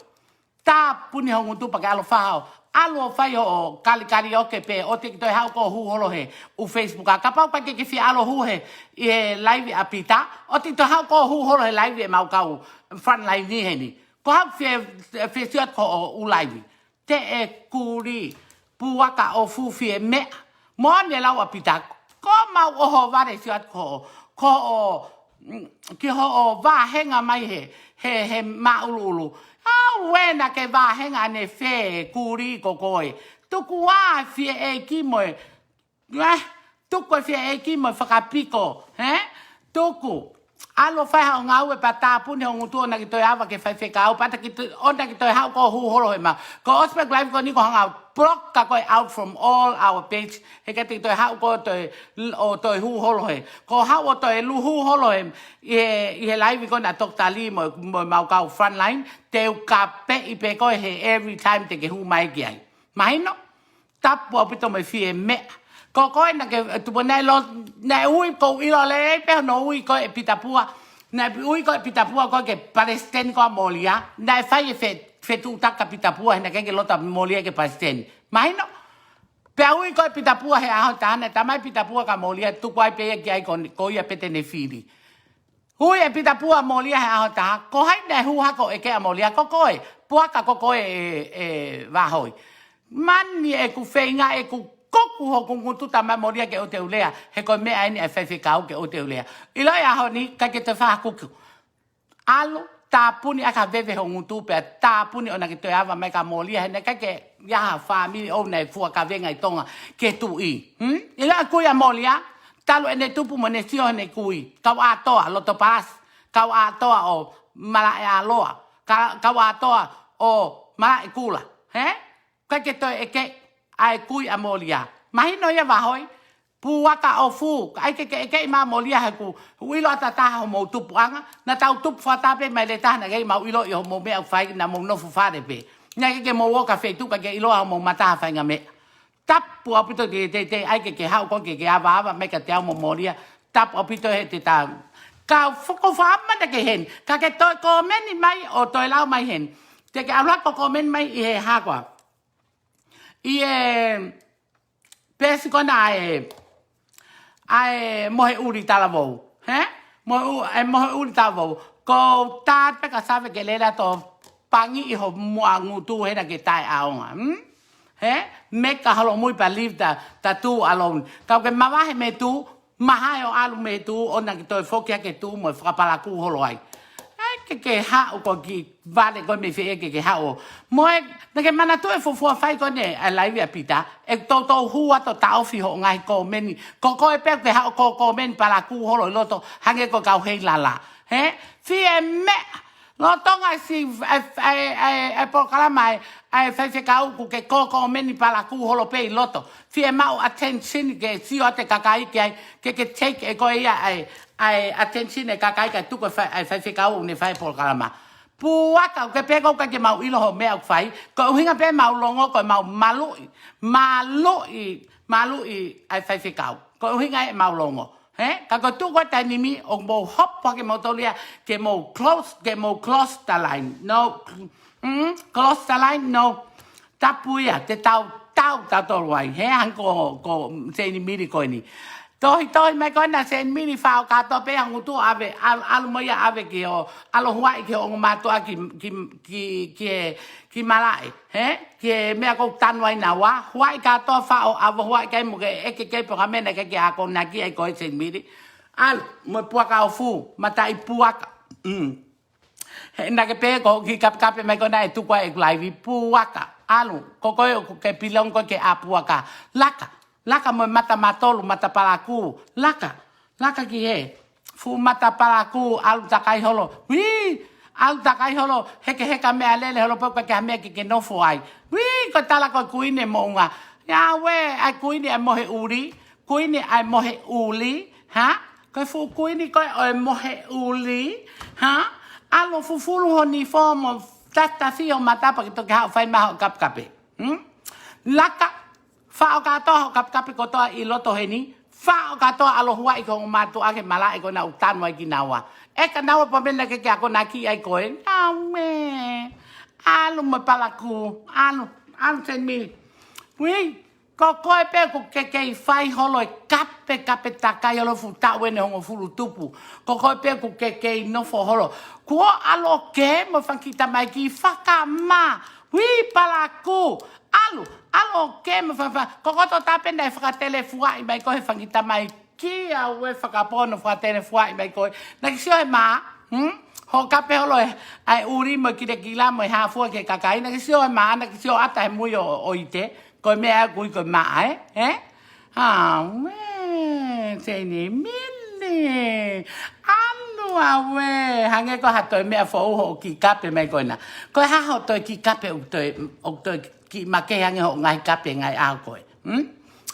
Tāpuni ho ngutu pea ke ʻalu ʻo fai haʻo, ʻalu ʻo fai hoʻo kali karaoke pē, ʻoua te ke toe haʻu koe ʻo hū holo he ʻū Facebook. ʻA kapau ʻikai ke ke fie ʻalu ʻo hū he, ʻi he live ʻa Pita, ʻoua te ke toe haʻu koe ʻo hū holo he live ʻemau kau frontline ni heni. Ko haʻu fie, fie sio atu ki hoʻo ʻū live. Te e kuli, puaka ʻo fū, fie meʻa. Moʻoni e lau ʻa Pita, ko mau ʻoho vale sio atu ki hoʻo, ki hoʻo, mm, ki hoʻo vāhenga mai he, he, he māʻuluʻulu. Auē, naʻa ke vāhenga ʻanefē kuli ko koe. Tuku ā e fie ʻeiki mo e, eh, tuku e fie ʻeiki mo e fakapiko, he? Tuku. ʻAlu ʻo fai haʻo ngāue pea tāpuni ho ngutu ʻo naʻa ke toe ava ki faifekau, pea te ke toe, ʻo naʻa ke toe haʻu koe ʻo hū holo he ma. Ko ʻosi pē live ko eni ʻoku ou hanga ʻo block koe out from all our page. He ʻikai te ke toe haʻu koe ʻo toe, ʻo toe hū holo he. Ko haʻu ʻo toe lu hū holo he, ʻi he, ʻi he live ko ena ʻa Doctor Lee mo, mo ʻemau kau frontline, te u kapeʻi pē koe he every time te ke hū mai ki ai. Mahino? Tapu ʻaupito mo e fie meʻa. Ko koe naʻa ke, tupu naʻe lo, naʻe ui, ʻoku ou ʻilo lelei pē hono ui ko ē ʻe Pita Pua. Naʻe ui ko ē ʻe Pita Pua ko ē ke palesiteni ko ē ʻa Molia. Naʻe fai e fe, fetuʻutaki ʻa Pita Pua, he naʻe ʻikai ke loto ʻa Molia ke palesiteni. Mahino? Pea ui ko ē ʻe Pita Pua he ʻaho ʻe taha, naʻe talamai ʻe Pita Pua kia Molia, tuku ai pē ia ki ai ko, ko ia pē te ne fili. Ui ʻe Pita Pua ʻa Molia he ʻaho ʻe taha, ko hai naʻe hū hake ʻo ʻeke ʻa Molia? Ko koe, puaka ko koe ē, ē Vahoi. Mani ʻeku feinga, ʻeku kuku hoku ngutu, talamai ʻe Molia ke ʻoua te u lea, he ko e meʻa eni ʻa e faifekau ke ʻoua te u lea. ʻIlo e ʻaho ni, ʻikai ke toe fakakuku. ʻAlu, tāpuni ʻaki ha veve ho ngutu pea tāpuni ʻo naʻa ke toe ava mai kia Molia, he naʻe ʻikai ke ʻi ai ha fāmili ʻoku nau fua kavenga ʻi Tonga ki he tuʻi. Hmm? ʻIlo e kui ʻa Molia, talu ʻene tupu mo ʻene sio heʻene kui. Kauʻātoa, Loto Palasi. Kauʻātoa ʻo Malaʻealoa. Ka, Kauʻātoa ʻo Malaʻekula. He? ʻIkai ke toe ʻeke ʻa e kui ʻa Molia. Mahino ia Vahoi. Puaka ʻofu, ʻai ke ke ʻeke ʻi mā molia he ʻoku ʻilo ʻatā taha hoʻomou tupuʻanga, naʻa tau tupu fakataha pē mai le taha naʻa ke ʻi mau ʻilo ʻi hoʻomou meʻa ʻoku fai naʻa mou nofo fale pē. Naʻa ke ke mou ō ki ha feituʻu ka ke ʻilo hoʻomou mataha fainga meʻa. Tapu ʻaupito te, te, te, ʻai ke ke haʻu ko ke ke avaava mai kiate au mo molia. Tapu ʻaupito he te tau. Ka foko faama te ke hen. Ka ke toe kōmeni mai ʻo toe lau mai hen. Te ke ʻalu ko kōmeni mai ʻi he hā koā. ʻI he peesi ko ena ʻa e, ʻa e Moheʻuli Talavou. He? Moheʻu-, ʻa e Moheʻuli Talavou. Ko tā pē ka save ke lele atu ʻo pangi ʻi ho muʻa ngutu he naʻa ke taʻeʻaonga. Hmm? He? Make a holomui pea leave the, the two alone. Ka ke mavahe mei he two, mahae ʻo ʻalu mei he two, ʻo naʻa ke toe foki hake he two mo e fakapalakū holo ai. ʻAi ke ke haʻu ko ki vale ko mei fē ke ke haʻu. Mo e, naʻa ke manatu e fuofua fai ko eni ʻa e laivi ʻa Pita, ʻe toutou hū atu ʻo taʻofi hoʻo ngaahi kōmeni. Ko koe pē ke haʻu ko kōmeni palakū holo ʻi loto, hangē ko e kau hei lala. He? Fie meʻa, lolotonga e si, ʻa e, ʻa e, ʻa e, ʻa e polokalama ʻa e, ʻa e faifekau ʻoku ke kō kōmeni palakū holo pē ʻi loto. Fie maʻu attention ke sio atu e kakai ki ai, ke ke take ʻe koe ia ʻa e, ʻa e attention e kakai kae tuku e fai, ʻa e faifekau ʻoku ne fai e polokalama. Puaka, ʻoku ke pehē ʻoku ʻikai ke mau ʻilo hoʻo meʻa ʻoku fai, ko e ʻuhinga pē mau longo, ko e mau maluʻi, maluʻi, maluʻi ʻa e faifekau. Ko e ʻuhinga ʻe mau longo. He? Ka ko e tuʻu ko e taimi ni, ʻoku mou hopo hake moutolu ia, ke mou close, ke mou close the line. No, mm, close the line, no. Tapu ia, te tau, tau, tau tolu ai. He, hangē ko, ko Seini Mili ko eni. Tohi, tohi mai ko ena Seini Mili faʻo kātoa pē ha ngutu ʻave, ʻalu, ʻalu mo ia ʻave ki ho, ʻalu huaʻi ki ho ongo mātuʻa ki, ki, ki, ki he, ki malaʻe. He? Ki he meʻa ʻoku tanu ai naua, huaʻi kātoa faʻo ʻave huaʻi kai mo ke ʻeke kai pe ko ha meʻa naʻa ke akonaki ai koe Seini Mili. ʻAlu, mo e puaka ʻofu, mataʻi puaka. Mm. He naʻa ke pehē ko e kiʻi kapekape mai ko ena ʻe tuku ai ʻeku laivi puaka. ʻAlu, ko koe ʻoku ke pilong ko e ke ʻā puaka. Laka, laka mo e mata matolu, mata palakū. Laka, laka ki hē. Fuʻu mata palakū, ʻalu takai holo. Uī! ʻAlu takai holo, hekeheka meʻalele holo pē ʻoku ʻikai ke ha meʻa ke ke nofo ai. Uī! Ko e tala ko e kuini e moʻunga. ʻIa ue, ʻa e kuini ʻa e Moheʻuli. Kuini ʻa e Moheʻuli. Ha? Ko e fuʻu kuini ko ē ʻo e Moheʻuli. Ha? ʻAlu fufulu ho nifo mo tatafi ho mata pea ke toki haʻu fai mai hoʻo kapekape. Hmm? Laka, faʻo kātoa hoʻo kapekape kotoa ʻi loto heni, faʻo kātoa ʻalu huaʻi ki ho ongo mātuʻa ki he malaʻe ko ena ʻoku tanu ai kinaua. ʻE ka naua pea meʻa naʻa ke ke akonaki ai koe. Naue. ʻAlu mo e palakū. ʻAlu. ʻAlu Seini Mili. Uī. Ko koe pē ʻoku ke kei fai holo e kape, kape takai holo fuʻu taʻu ʻeni hongofulu tupu. Ko koe pē ʻoku ke kei nofo holo. Kuo ʻalu ʻo kē mo e fanga kiʻi tamaiki fakamā. Uī palakū. ʻAlu, ʻalu ʻo kē mo e fanga, fanga, ko koto tape naʻe fakatelefuaʻi mai ko e fanga kiʻi tamaiki ʻa ue fakapono fakatelefuaʻi mai ko ē. Naʻa ke sio he mā, hmm? Hoʻo kape holo e, ʻa e ʻuli mo e kilekila mo e hāfua ki he kakai. Naʻa ke sio he mā, naʻa ke sio ʻata he mui ʻo, ʻo ʻite. Ko e meʻa ʻoku ui ko e maʻa, ē? Ē? Aue, Seini Mili. ʻAlu aue, hangē ko ha toe meʻa foʻou hoʻo kiʻi kape mai ko ena. Ko e hā hoʻo toe kiʻi kape ʻoku toe, ʻoku toe kiʻi makehe ange hoʻo ngaahi kape ngaahi ʻaho ko ē. Hmm?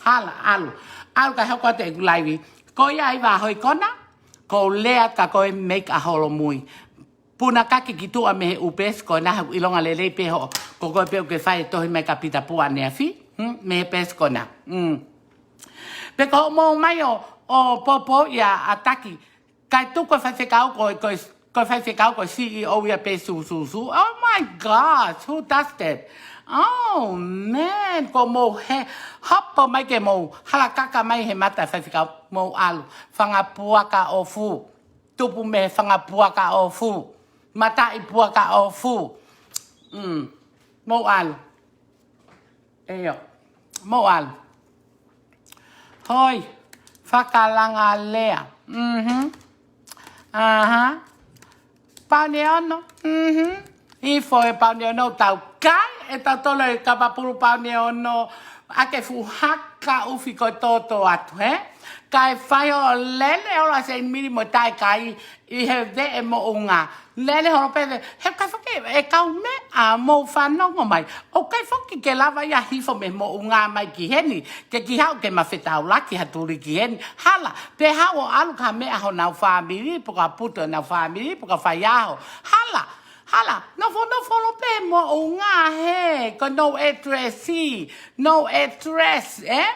Hala, ʻalu. ʻAlu kae hoko atu ʻeku laivi. Ko ia ʻi vā hoi kona, ko u lea ka ko e make a holomui. Puna kaki ki tuʻa mei he ʻū peesi ko ena he ʻilonga lelei pē hoʻo. Ko koe pē ʻoku ke fai e tohi mai kia Pita Pua ʻaneafi. Hmm? Mei he peesi ko ena. Hmm. Pe ko hoʻomou mai ʻo, ʻo popo ia ʻa Taki. Kae tuku e faifekau ko, ko, ko e faifekau ko e C E O ia pē sūsūsū. Oh my gosh, who does that? Oh man, ko mou he, hopo mai ke mou, halakaka mai he mata faifekau, mou ʻalu, fanga puaka ʻofu. Tupu mei he fanga puaka ʻofu. Mataʻi puaka ʻofu. Mm. Mou ʻalu. ʻEo. Mou ʻalu. Hoi. Fakalanga lea. Mhm. Aha. Pauni ono. Mhm. Ifo e pauni ono tau kai. ʻEtautolu e kapa pulu pauni ono. ʻAke fuʻu haka. ka ufi ko e toto atu, he? Kae fai ʻo lele ʻo la Seinimili mo taʻekai ʻi he veʻe moʻunga. Lele holo pē, he ʻikai foki e kau meʻa mou fanongo mai. ʻOku ʻikai foki ke lava ia hifo mei moʻunga mai ki heni, ke ke haʻu ke ma fetaulaki ha tuli ki heni. Hala, pe haʻu ʻo ʻalu ki ha meʻa honau fāmili, pe ko ha putu honau fāmili, pe ko ha faiʻaho. Hala, hala, nofo, nofo holo pē moʻunga he, ko e no address, no address, eh?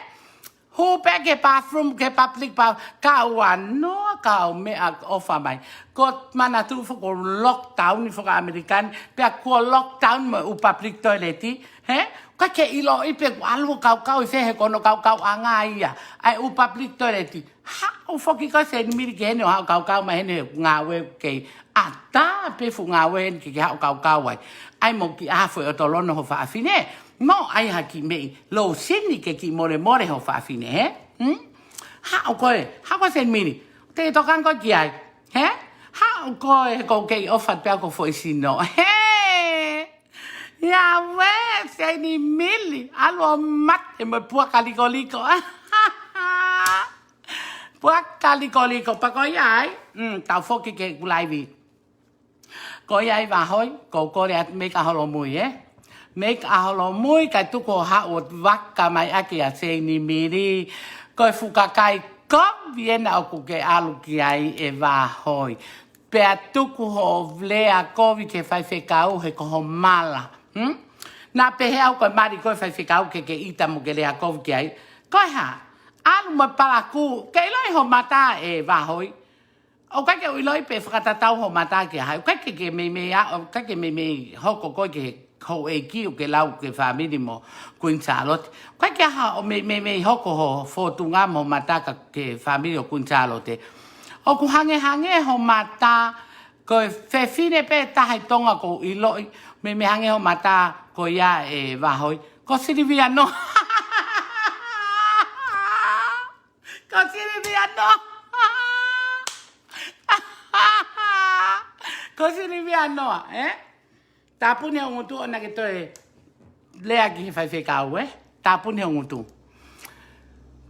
Hū pē ki he bathroom, ki he public bath, ka ʻoua noa kau meʻa ʻofa mai. Ko e manatu foki ko e lockdown ʻi faka-ʻAmelika ni, pea ko e lockdown mo e ʻū public toilet, he? ʻIkai ke ʻiloʻi pe ʻoku ʻalu ʻo kaukau ʻi fē he ko hono kaukauʻanga ia ʻa e ʻū public toilet. Haʻu foki ko Seinimili ki heni ʻo haʻu kaukau mai heni he ngāue kei ʻatā pē fuʻu ngāue heni ke ke haʻu kaukau ai. ʻAi mo kiʻi ʻaho ʻo tolono ho fafine. Mo ʻai ha kiʻi meʻi lōsini ke kiʻi molemole ho fafine, he? Hmm? Haʻu koe, haʻu ko Seinimili. Te ke tokanga koe ki ai, he? Haʻu koe, he ʻoku ou kei ʻofa pē au ki ho foʻi sino. He! Ia ue, Seinimili. ʻAlu ʻo mate mo e puaka likoliko. Puaka likoliko, pea ko ia ai. Mm, tau foki ki heʻeku laivi. Ko ia ai Vahoi, ʻoku ou kole atu Meika Holomui, eh? Meika Holomui, kae tuku hoʻo haʻu ʻo vaka mai ʻaki ʻa Seinimili. Ko e fuʻu kakai kovi ena ʻoku ke ʻalu ki ai ʻe Vahoi. Pea tuku hoʻo lea kovi ki he faifekau he ko ho mala. Hmm? Naʻa pehē au ko e mali ko e faifekau ke ke ʻita mo ke lea kovi ki ai. Ko e hā? ʻAlu mo e palakū, ke ʻiloʻi ho mata ʻe Vahoi. ʻOku ʻikai ke u ʻiloʻi pe fakatatau ho mata ki ha, ʻoku ʻikai ke ke meimei a, ʻoku ʻikai ke meimei hoko koe ki he houʻeiki ʻoku ke lau ki he fāmili mo Kuini Sālote. ʻOku ʻikai ke ʻi ai haʻo mei, meimei hoko ho fōtunga mo ho mata ka ki he fāmili ʻo Kuini Sālote. ʻOku hangehangē ho mata, ko e fefine pē taha ʻi Tonga ʻoku ou ʻiloʻi, meimei hangē ho mata ko ia ʻe Vahoi. Ko Silivia Noa. Ko Silivia Noa. Ko Silivia Noa, eh? Tāpuni ho ngutu ʻoua naʻa ke toe lea ki he faifekau, eh? Tāpuni ho ngutu.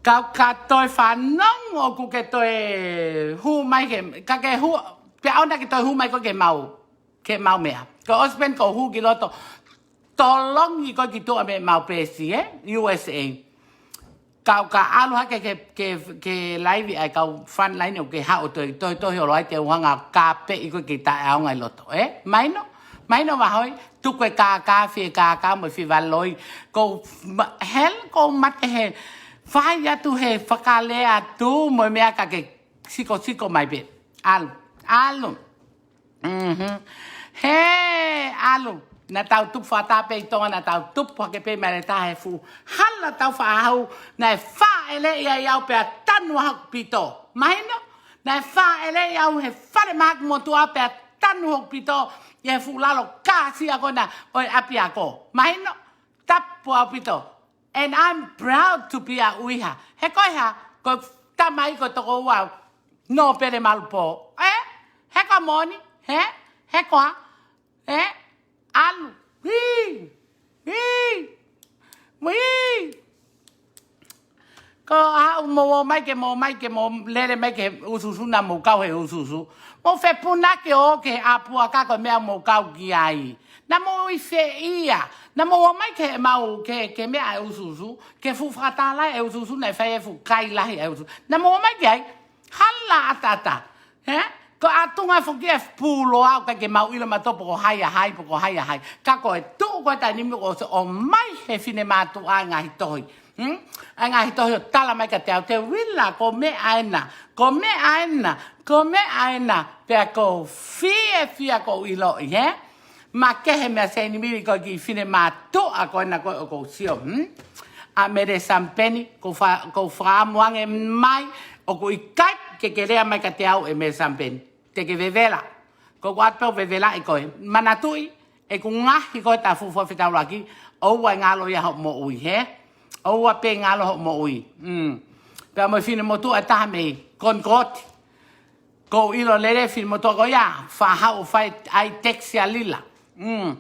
Kau ka toe fanongo ʻoku ke toe hū mai ke, ka ke hū, pea ʻoua naʻa ke toe hū mai koe ke mau, ke mau meʻa. Ko e ʻosi pē eni kuo u hū ki loto, tolongi koe ki tuʻa mei heʻemau peesi, eh? U S A. Kau ka ʻalu hake ke, ke, ke laivi ai kau frontline ʻoku ke haʻu ʻo toe, toe tohi holo ai te u hanga ʻo kāpeʻi koe ke taʻeʻaonga ʻi loto, eh? Mahino, mahino Vahoi, tuku e kākā, fie kākā mo e fie vāloi. Ko ma-, hell, ko mate he, fai atu he fakalea atu mo e meʻa ka ke sikosiko mai pē. ʻAlu, ʻalu. Mhm. He, ʻalu. Naʻa tau tupu fakataha pē ʻi Tonga, naʻa tau tupu hake pē mai le taha he fuʻu hala tau faʻahau, naʻe fāʻeleʻi ai au pea tanu hoku pito. Mahino? Naʻe fāʻeleʻi au he fale mahaki motuʻa pea tanu hoku pito ʻi he fuʻu lalo kāsia ko ena ʻo e ʻapiako. Mahino? Tapu ʻaupito. And I'm proud to be a ʻUiha. He ko e hā, ko e tamai ko e tokoua ʻo Nōpele Malupō. Eh? He ko e moʻoni? He? He ko e hā? Eh? ʻAlu. Hī! Hī! Hī! Ko e hā, mou ō mai ke, mou ō mai ke, mou lele mai ke ʻusuʻusu naʻa mou kau he ʻusuʻusu. Mou fepunake ʻo ō ki he ʻapiako ko e meʻa mou kau ki ai. Naʻa mou ʻi fē ia? Naʻa mou ō mai ke mau, ke, ke meʻa e ʻusuʻusu, ke fuʻu fakatala e ʻusuʻusu, naʻe fai e fuʻu kai lahi e ʻusuʻusu. Naʻa mou ō mai ki ai, hala ʻataʻatā. He? Ko e ʻatunga foki e pulo au, ʻikai ke mau ʻilo mautolu pe ko hai ʻa hai, pe ko hai ʻa hai. Ka ko e tuʻu ko e taimi ni ʻoku ʻosi ō mai he finemātuʻa e ngaahi tohi. Hmm? ʻA e ngaahi tohi ʻo tala mai kiate au, Teuila, ko e meʻa ena, ko e meʻa ena, ko e meʻa ena, pea ʻoku ou fiefia ʻoku ou ʻiloʻi, he? Makehe meia Seinimili ko e kiʻi finemātuʻa ko ena ko ē ʻoku ou sio, hmm? ʻA Mele Samipeni, ʻoku ou fa-, ʻoku ou fakaʻamu ange mai, ʻoku ʻikai ke ke lea mai kiate au ʻe Mele Samipeni. Te ke vevela. Ko ʻeku ʻoatu pē ʻo vevelaʻi koe. Manatuʻi, ʻeku ngaohi koe ʻe he fuʻu fakafetaulaki, ʻoua ʻe ngalo ia hoʻo moʻui, he? ʻOua pē ngalo hoʻo moʻui. Mm. Pea mo e finemotuʻa ʻe taha mei Konikoti. ʻOku ou ʻilo lelei e finemotuʻa ko ia, faʻa haʻu ʻo fai ai taxi ʻa Lila. Mm.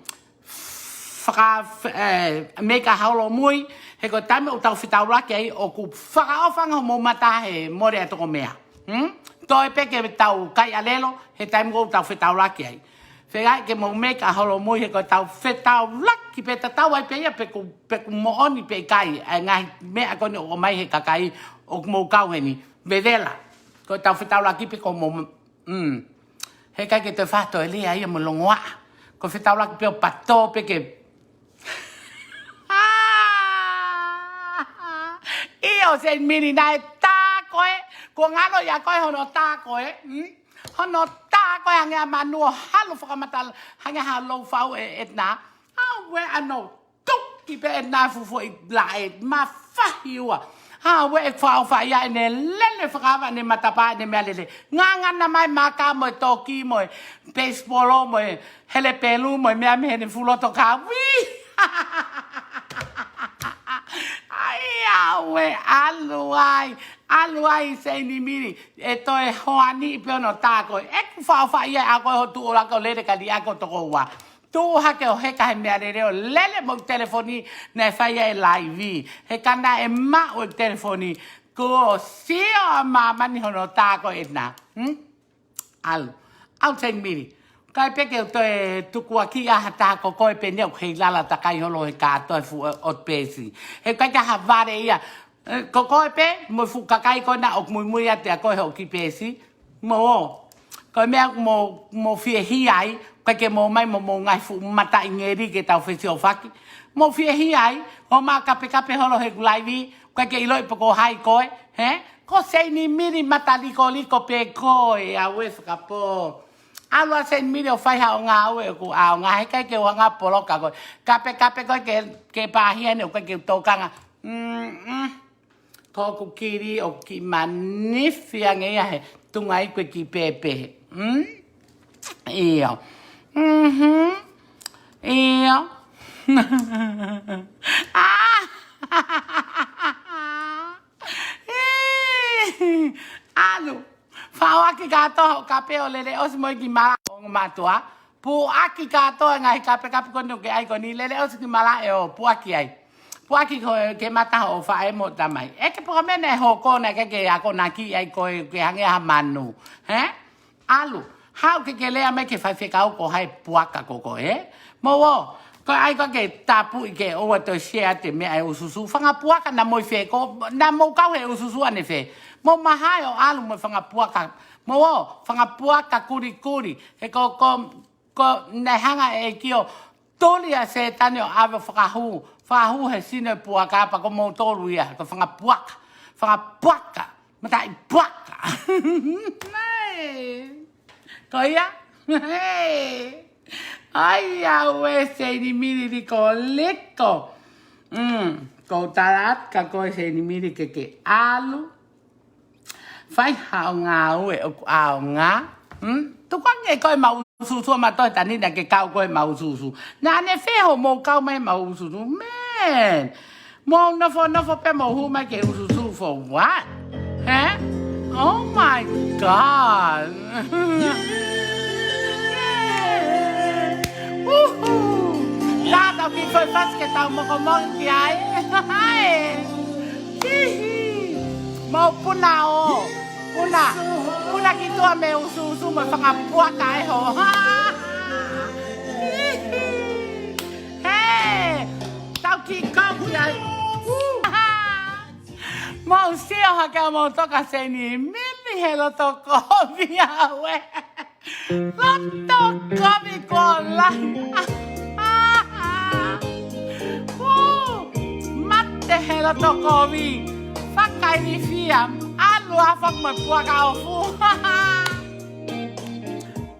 faka-, ē, meʻa ki ha holomui, he ko e taimi ʻoku tau fetaulaki ai ʻoku fakaʻofa ange hoʻomou mata he mole ʻa e tokomeʻa. Hmm? Toe pē ke tau kai ʻalelo, he taimi ʻoku tau fetaulaki ai. Feinga ke mou meʻa ki ha holomui he ko ʻetau fetaulaki pē tatau ai pē ia pe ʻoku, pe ʻoku moʻoni pe ʻikai, ʻa e ngaahi meʻa ko eni ʻoku ʻomai he kakai ʻoku mou kau heni. Vevela. Ko ʻetau fetaulaki pē ko mou, mm. He ʻikai ke toe fato e lea ia mo longoaʻa. Ko e fetaulaki pē ʻo pato pē ke ʻIo, Seini Mili, naʻe tā koe, ko ngalo ia koe hono tā koe, mm? Hono tā koe hangē ha manu ʻo halu fakamatala, hangē ha lou fau ʻe, ʻEtena. Auē ano tuki pē ʻEtena fufuʻi laʻe, mafahi ua. Auē ʻe fau fai ia ʻene lele fakaava ʻene matapā ʻene meʻalele. Ngangana mai maka mo e toki mo e peisipolo mo e helepelu mo e meʻa mei heʻene fuʻu loto kavi. ʻAi, auē, ʻalu ai, ʻalu ai Seini Mili, ʻe toe hoani pē hono tā koe. ʻEku faʻofaʻia ʻa koe hoʻo tuʻu ʻo laka ʻo lele ka liʻaki ho tokoua. Tuʻu hake ʻo heka he meʻalele ʻo lele mo e telefoni naʻe fai ai e laivi. He ka naʻe maʻu e telefoni, kuo sio ʻa māmani hono tā koe ʻEtena. Hmm? ʻAlu. ʻAlu Seini Mili. ʻIkai pē ke u toe tukuakiʻi ha taha ko koe pē eni ʻoku kei lala takai holo he kātoa e fuʻu ʻotu peesi. He ʻikai ke ha vale ia. Ē, ko koe pē, mo e fuʻu kakai ko ena ʻoku muimui atu ʻia koe hoʻo kiʻi peesi. Mou ō. Ko e meʻa ʻoku mou, mou fiehia ai, ʻikai ke mou ō mai mo homou ngaahi fuʻu mataʻi ngeli ke tau fesiofaki. Mou fiehia ai, hoʻomou kapekape holo heʻeku laivi, ʻikai ke ʻiloʻi pe ko hai koe, hē? Ko Seini Mili mata likoliko pē koe, auē fakapō. ʻAlu ā Seini Mili ʻo fai haʻo ngāue ʻoku ʻaonga, he ʻikai ke u hanga ʻo poloka koe. Kapekape koe ke, ke pāhia ni ʻoku ʻikai ke u tokanga. Mm, mm. Ko hoku kili ʻoku kiʻi manifi ange ia he tuʻunga ʻi he kiʻi pēpē. Mm? ʻIo. Mhm. ʻIo. Ah! ʻAlu. Faʻoaki kātoa hoʻo kape ʻo lele ʻosi mo e kiʻi mala ʻo e ongo mātuʻa. Puʻaki kātoa e ngaahi kapekape ko eni ʻoku ke ʻai ko eni, lele ʻosi e kiʻi mala ʻo puʻaki ai. Puʻaki ko e ke mata hoʻo faʻē mo e tamai. ʻEke pē ko e meʻa naʻe hoko naʻe ʻikai ke akonaki ai koe ke hangē ha manu. Hē? ʻAlu, haʻu ke ke lea mai ki he faifekau ko hai puaka ko koe, ē? Mou ō, ko e ʻai ko ē ke tāpuʻi ke ʻoua toe share atu e meʻa e ususu. Fanga puaka naʻa mou ʻi fē ko, naʻa mou kau he ususu ʻanefē? Mou mahae ʻo ʻalu mo e fanga puaka. Mou ō, fanga puaka kulikuli. He ko, ko, ko naʻe hanga ʻe he ʻEiki ʻo tuli ʻa Sētane ʻo ʻave ʻo fakahū, fakahū he sino e puaka pea ko moutolu ia, ko e fanga puaka, fanga puaka, mataʻi puaka. Nei. Ko ia? Nei. ʻAi, auē Seini Mili likoliko. Mm, ʻoku ou tala atu kia koe Seini Mili ke ke ʻalu. Fai haʻo ngāue ʻoku ʻaonga. Hmm? Tukuange ko e mau ususu ʻa Mato he tanina ke kau ko e mau ususu. Naʻa ne feho mou kau mai mau ususu. Man. Mou nofonofo pē mou hū mai ke ususu for what? Hē? Oh my God. Uhu. Nā tau kiʻi foʻi fasi ke tau mokomoki ai. Hai. Hihi. Mou puna ō. Puna. Puna ki tuʻa mei he ususu mo e fanga puaka ē ho. Hihi. Hē. Tau kiʻi kau ki ai. Mou sio hake ʻo mou toka Seini Mili he loto kovi auē. Loto kovi ko lahi. Ū, mate he loto kovi. Fakailifia. ʻAlu ā foki mo e puaka ʻofu.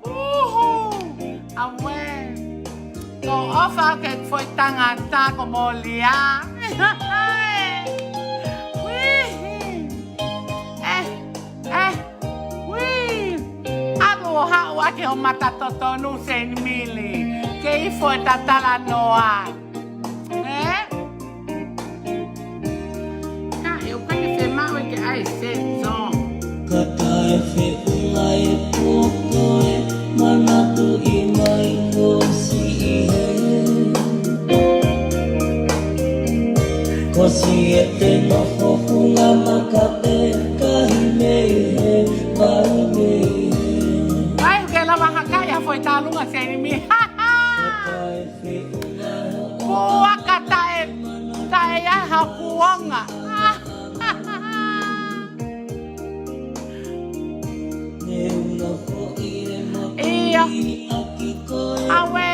Uhu. Auē. Ko ʻofa ke foʻi tangata ko Molia. Uihi. Eh, eh, ui. ʻAlu ʻo haʻu ʻaki ho mata totonu Seini Mili. Ke ifo e tatalanoa. Eh? Ka e uka ke femawe ke ʻai se song. Ka tae feʻunga e poko e manatuʻi mai ko siʻi he. Siete no hokunga maka pe kahi mei he vai mei he. Ai, ke lava hakai a foʻi tālunga Seini Mili. Puaka taʻe, taʻe ai ha kuonga. ʻIo. Aue,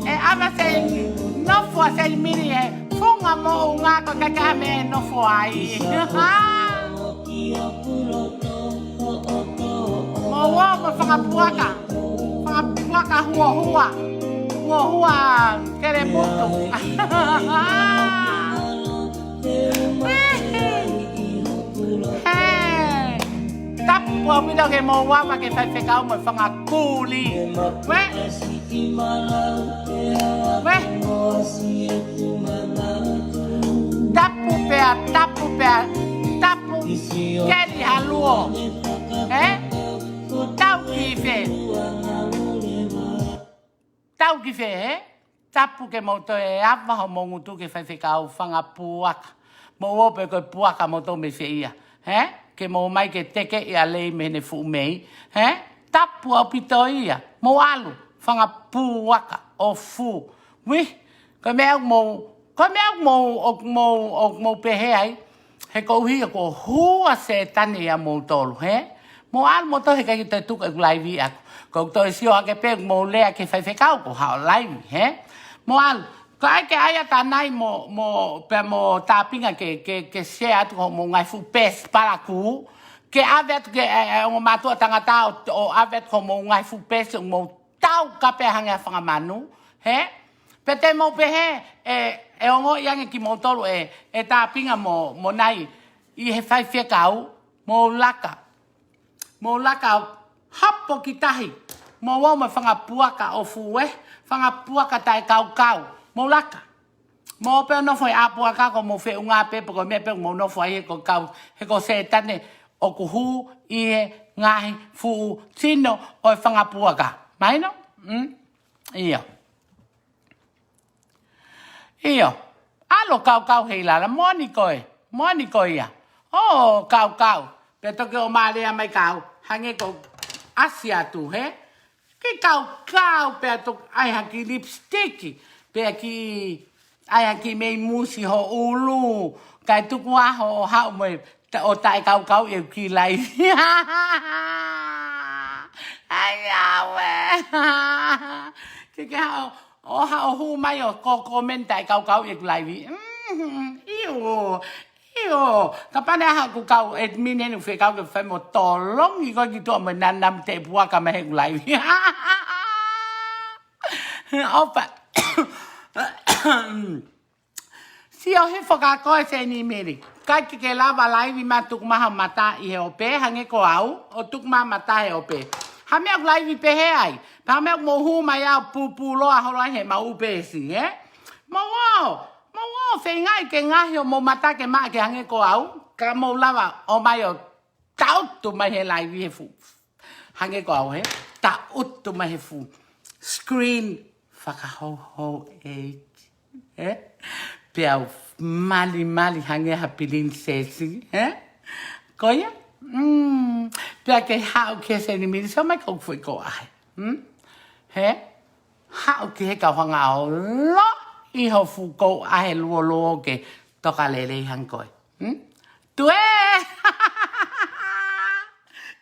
ʻe ʻave Seini, nofo ʻa Seini Mili he funga moʻunga ko e kakai mei nofo ai. Mo ua mo fakapuaka. Fakapuaka huohua. Huohua kelemutu. Hē. Tapu ʻaupito ke mou ava ke faifekau mo e fanga kuli. Uē. Uē. Tapu pea, tapu pea, tapu. Keli haluo. Hē? Tau ki fē. Tau ki fē, hē? Tapu ke mou toe ava homou ngutu ke faifekau fanga puaka. Mou ō pē ko e puaka mou tō mei fē ia, hē? Ke mou mai ke teke ia lei mei heʻene fuʻu mei, hē? Tapu ʻaupito ia. Mou ʻalu, fanga puaka ʻo fū. Uihi, ko e meʻa ʻoku mou, ko e meʻa ʻoku mou, ʻoku mou, ʻoku mou pehē ai. He koeʻuhi ko e hū ʻa Sētane ia moutolu, hē? Mou ʻalu moutolu he ʻikai ke toe tuku ʻeku laivi ʻaku. Ko ʻeku toe sio hake pē ʻoku mou lea ki he faifekau ko haʻo laivi, hē? Mou ʻalu. Ko ai ke ʻai ʻa Tanai mo, mo, pea mo Tāpinga ke, ke, ke share atu homou ngaahi fuʻu peesi palakū. Ke ʻave atu ke, ʻe, ʻe, ongo mātuʻa tangata ʻo, ʻo ʻave atu homou ngaahi fuʻu peesi ʻoku mou tau kape hangē ha fanga manu, hē? Pea te mou pehē, ʻe, ʻe ongoʻi ange kimoutolu ʻe, ʻe Tāpinga mo, mo Nai ʻi he faifekau, mou laka. Mou laka hapo ki tahi. Mou ō mo e fanga puaka ʻo fū ē, fanga puaka taʻekaukau. Mou laka. Mou pē ʻo nofo he ʻā puaka ko mou feʻunga pē pe ko e meʻa pē mou nofo ai he ko e kau, he ko Sētane ʻoku hū ʻi he ngaahi fuʻu tino ʻo e fanga puaka. Mahino? Mm? ʻIo. ʻIo. ʻAlu ʻo kaukau he ʻilala. Moʻoni koe. Moʻoni koe ia. ʻO kaukau. Pea toki ō mai leva mai kau. Hangē ko e ʻasi atu, hē? Ke kaukau pea toki ʻai ha kiʻi lipstick. Pea kiʻi ʻai ha kiʻi mei musi ho ʻulu. Kae tuku ā hoʻo haʻu mo e ta-, ʻo taʻekaukau ʻeku kiʻi laivi. Ai, aue. Ke ke haʻu, ʻo haʻu ʻo hū mai ʻo ko-, comment taʻekaukau ʻeku laivi. Mm, ʻio. ʻIo. Kapau naʻe ʻi ai haʻaku kau admin heni ʻoku fekau ke fai mo tolongi koe ki tuʻa mo e nanamu te puaka mai heʻeku laivi. ʻOfa. Sio hifo kia koe Seini Mili. ʻIkai ke ke lava laivi mai tuku mai ho mata ʻi he ʻope, hangē ko au, ʻo tuku mai mata he ʻope. Ha meʻa ʻoku laivi pehē ai. Pea ha meʻa ʻoku mou hū mai ʻo pūpūloa holo ai heʻemau peesi, ē? Mou ō, mou ō, feingaʻi ke ngaohi homou mata ke maʻa ke hangē ko au, ka mou lava ʻo mai ʻo taʻutu mai he laivi he fuʻu. Hangē ko au, hē? Taʻutu mai he fuʻu screen fakahouhau ʻeiki, hē? Pea u malimali hangē ha pilinisesi, hē? Ko ia? Mm. Pea ke haʻu ki he Seini Mili, sio mai ko ʻeku foʻi kouʻahe. Hmm? Hē? Haʻu ki he kau hanga ʻo loʻi ho fuʻu kouʻahe luo loʻo ke toka lelei hangē ko e. Hmm? Tuē!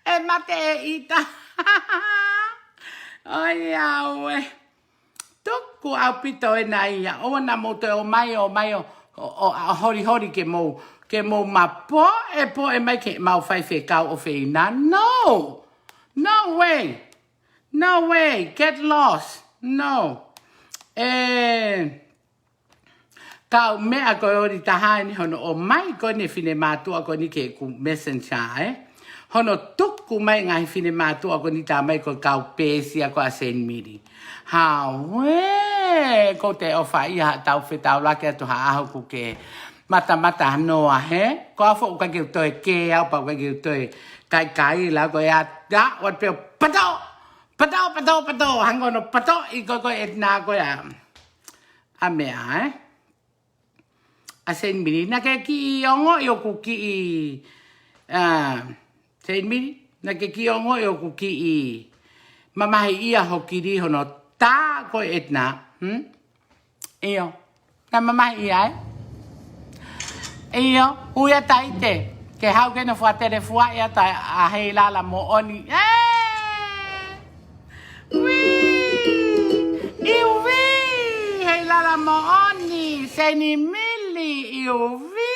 ʻE mate e ʻita. ʻOi, aue. Tuku ʻaupito ena ia. ʻOua naʻa mou toe ō mai, ō mai ʻo, ʻo, ʻo, ʻo holiholi ke mou, ke mou mapoʻepoʻe mai ke mau faifekau ʻofeina. No! No way! No way, get lost. No. ʻE, kau meʻa ko e ʻoli taha eni hono ʻomai ko eni finemātuʻa ko eni ki heʻeku messenger, ē? Hono tuku mai ngaahi finemātuʻa ko eni tā mai ko e kau peesi ʻa ko ā Seini Mili. Hāue, ʻoku ou ʻofa ia haʻatau fetaulaki atu ha ʻaho kuo ke matamata noa, hē? Ko au foʻou ʻikai ke u toe kē au pea ʻikai ke u toe kaikai la ko e ʻa, ʻa, what pe pato! Pato, pato, pato, hangē ko hono pato ʻi ko ko e nā ko ia. ʻA meʻa, ē? ʻa Seinimili, naʻá ke kiʻi ongoʻi ʻoku kiʻi, ā, Seinimili, naʻá ke kiʻi ongoʻi ʻoku kiʻi mamahiʻia hoʻo kili hono tā ko ē ʻEtinā, hmm? ʻIo, naʻe mamahiʻia, ē? ʻIo, ui ʻa Taite, ke haʻu ke ne fuʻu telefua ia ʻa Heilala Moʻoni. ʻĒ! Uī! ʻIo uī! Heilala Moʻoni, Seinimili, ʻio uī!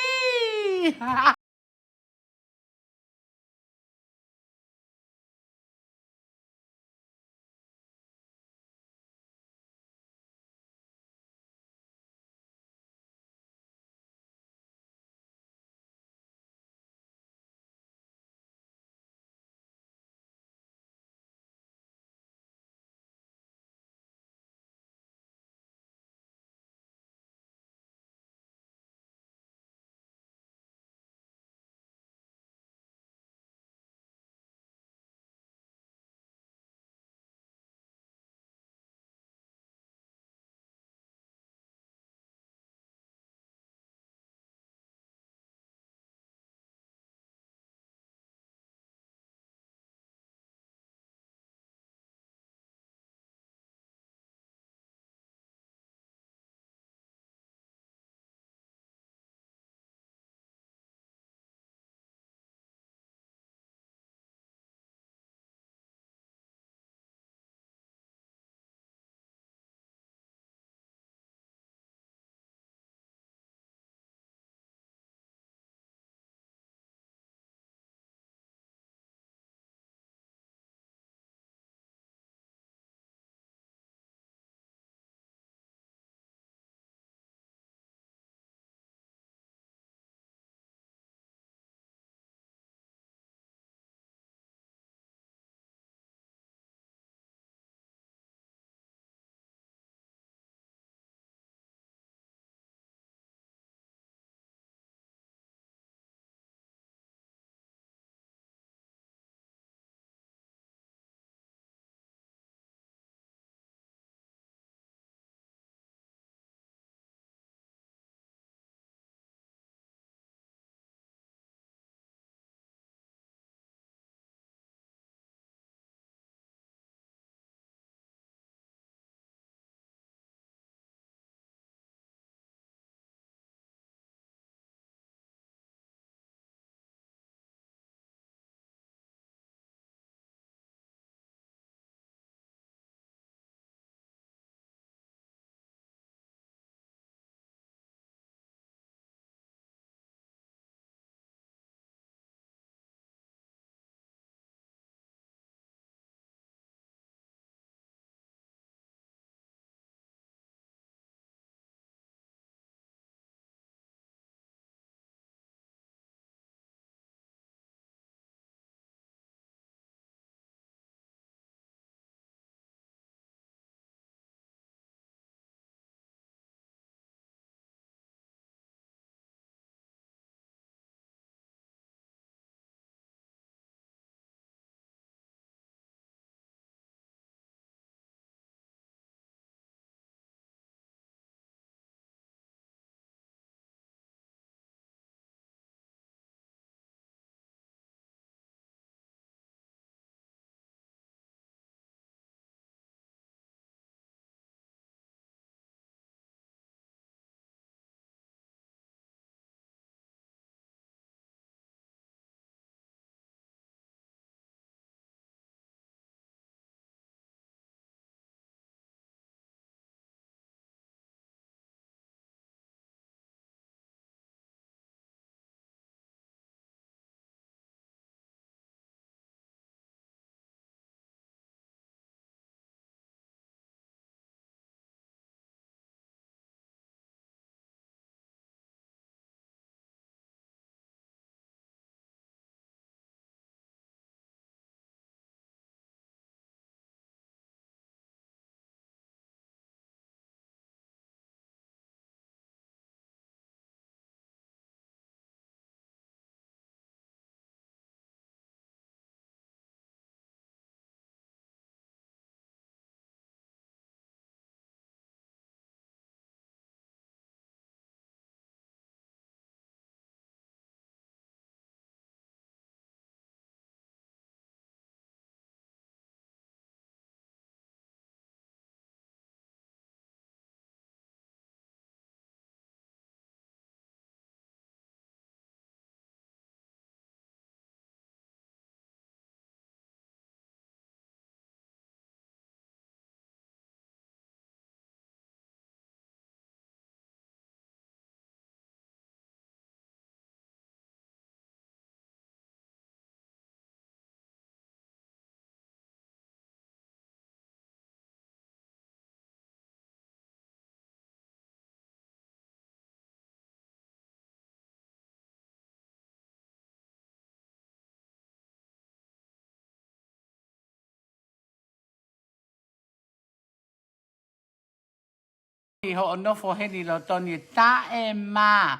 ʻi hoʻo nofo heni lotoni taʻe mā.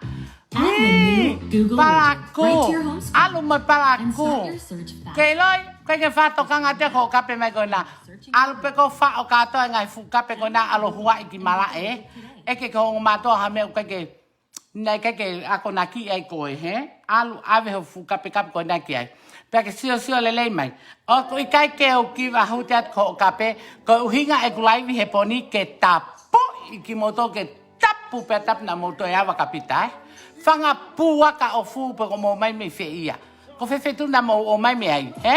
Add the new Google Look Palakū. Right to your home screen. ʻAlu mo e palakū. And start your search fast. Ke ʻiloʻi, ʻikai ke faʻatokanga atu ko e kape mai ko ena. ʻAlu pē ko e faʻo kātoa e ngaahi fuʻu kape ko ena, ʻalu ʻo huaʻi ki malaʻe. ʻEke ke ongo mātuʻa ha meʻa ʻoku ʻikai ke, naʻe ʻikai ke akonaki ai koe, hē? ʻAlu ʻave hoʻo fuʻu kapekape ko ena ki ai. Pea ke siosio lelei mai. ʻOku ʻikai ke u kiva hute atu ko hoʻo kape, ko e ʻuhinga ʻeku laivi he pō ni ke tapuʻi kimoutolu ke tapu pea tapu naʻa mou toe ava kia Pita, ē? Fanga puaka ʻo fū pe ko mou ō mai mei fē ia. Ko fē feituʻu naʻa mou ō mai mei ai, hē?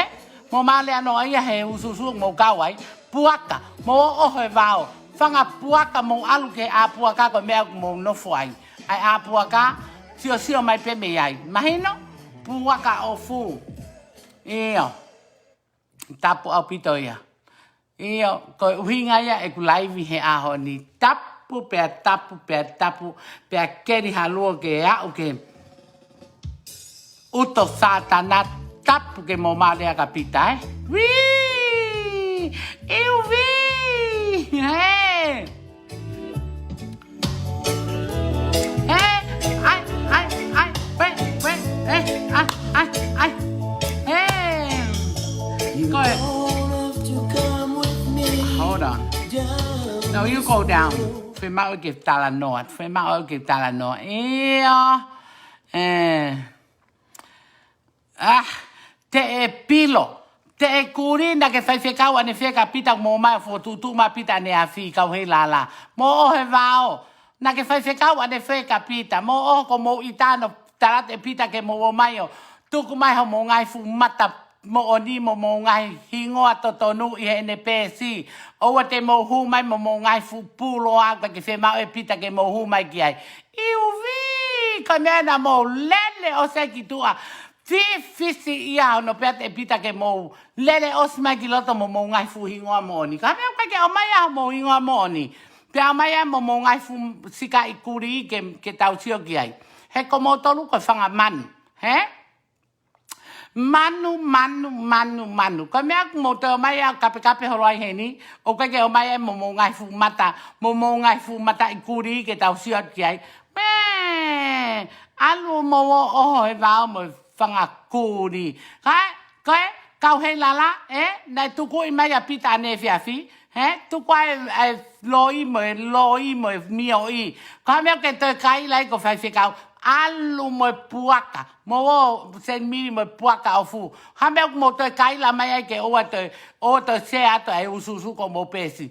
Mou mālea noa ia he usuusu mou kau ai. Puaka, mou ō ʻo he vao. Fanga puaka mou ʻalu ki he ʻā puaka ko e meʻa ʻoku mou nofo ai. ʻAi ʻā puaka, siosio mai pē mei ai. Mahino? Puaka ʻo fū. ʻIo. Tapu ʻaupito ia. ʻIo, ko e ʻuhinga ia ʻeku laivi he ʻaho ni. Tapu pea tapu pea tapu pea keli ha luo ke aʻu ke ʻuto Sātana, tapu ke mou mālea kia Pita, ē? Uī! ʻIo uī! Hē! Hē! ʻAi, ʻai, ʻai! Pē, pē, ē, ʻai, ʻai, ʻai! Hē! Ko e. Hold on. No, you go down. Fiemaʻu ke talanoa. Fiemaʻu ke talanoa. ʻIo. Ē. Ah, teʻe pilo, teʻe kuli, naʻa ke faifekau ʻanefē kia Pita, mou ō mai ʻo fokotuʻutuʻu mai Pita ʻaneafi, kau Heilala. Mou ō he vao, naʻa ke faifekau ʻanefē kia Pita, mou ō ko mou ʻita hono tala atu ʻe Pita ke mou ō mai ʻo tuku mai homou ngaahi fuʻu mata moʻoni mo homou ngaahi hingoa totonu ʻi heʻene peesi. ʻOua te mou hū mai mo homou ngaahi fuʻu puloa ʻoku ʻikai ke fiemaʻu ʻe Pita ke mou hū mai ki ai. ʻIo uī, ko e meʻa naʻa mou lele ʻosi ai ki tuʻa. Fifisi ia hono pehē atu ʻe Pita ke mou lele ʻosi mai ki loto mo homou ngaahi fuʻu hingoa moʻoni. Ka meʻa ʻoku ʻikai ke ʻomai ʻa homou hingoa moʻoni. Pea ʻomai ʻa homou ngaahi fuʻu sikaʻi kuli ke, ke tau sio ki ai. He ko moutolu ko e fanga manu. Hē? Manu, manu, manu, manu. Ko e meʻa ʻoku mou toe ō mai ʻo kapekape holo ai heni, ʻoku ʻikai ke ō mai ai mo homou ngaahi fuʻu mata, mo homou ngaahi fuʻu mataʻi kuli ke tau sio atu ki ai. Mē, ʻalu mou ō ʻo he vao mo e fanga kuli. Kae, kae, kau Heilala, ē, naʻe tukuʻi mai ʻa Pita ʻaneafi, hē, tuku ai, ʻai loi mo e, loi mo e mioʻi. Ko ha meʻa ʻoku ke toe kaila ai ko e faifekau, ʻalu mo e puaka. Mou ō Senimili mo e puaka ʻo fū. Ha meʻa ʻoku mou toe kaila mai ai ke ʻoua toe, ʻoua toe sea atu ʻa e usuusu ko homou peesi.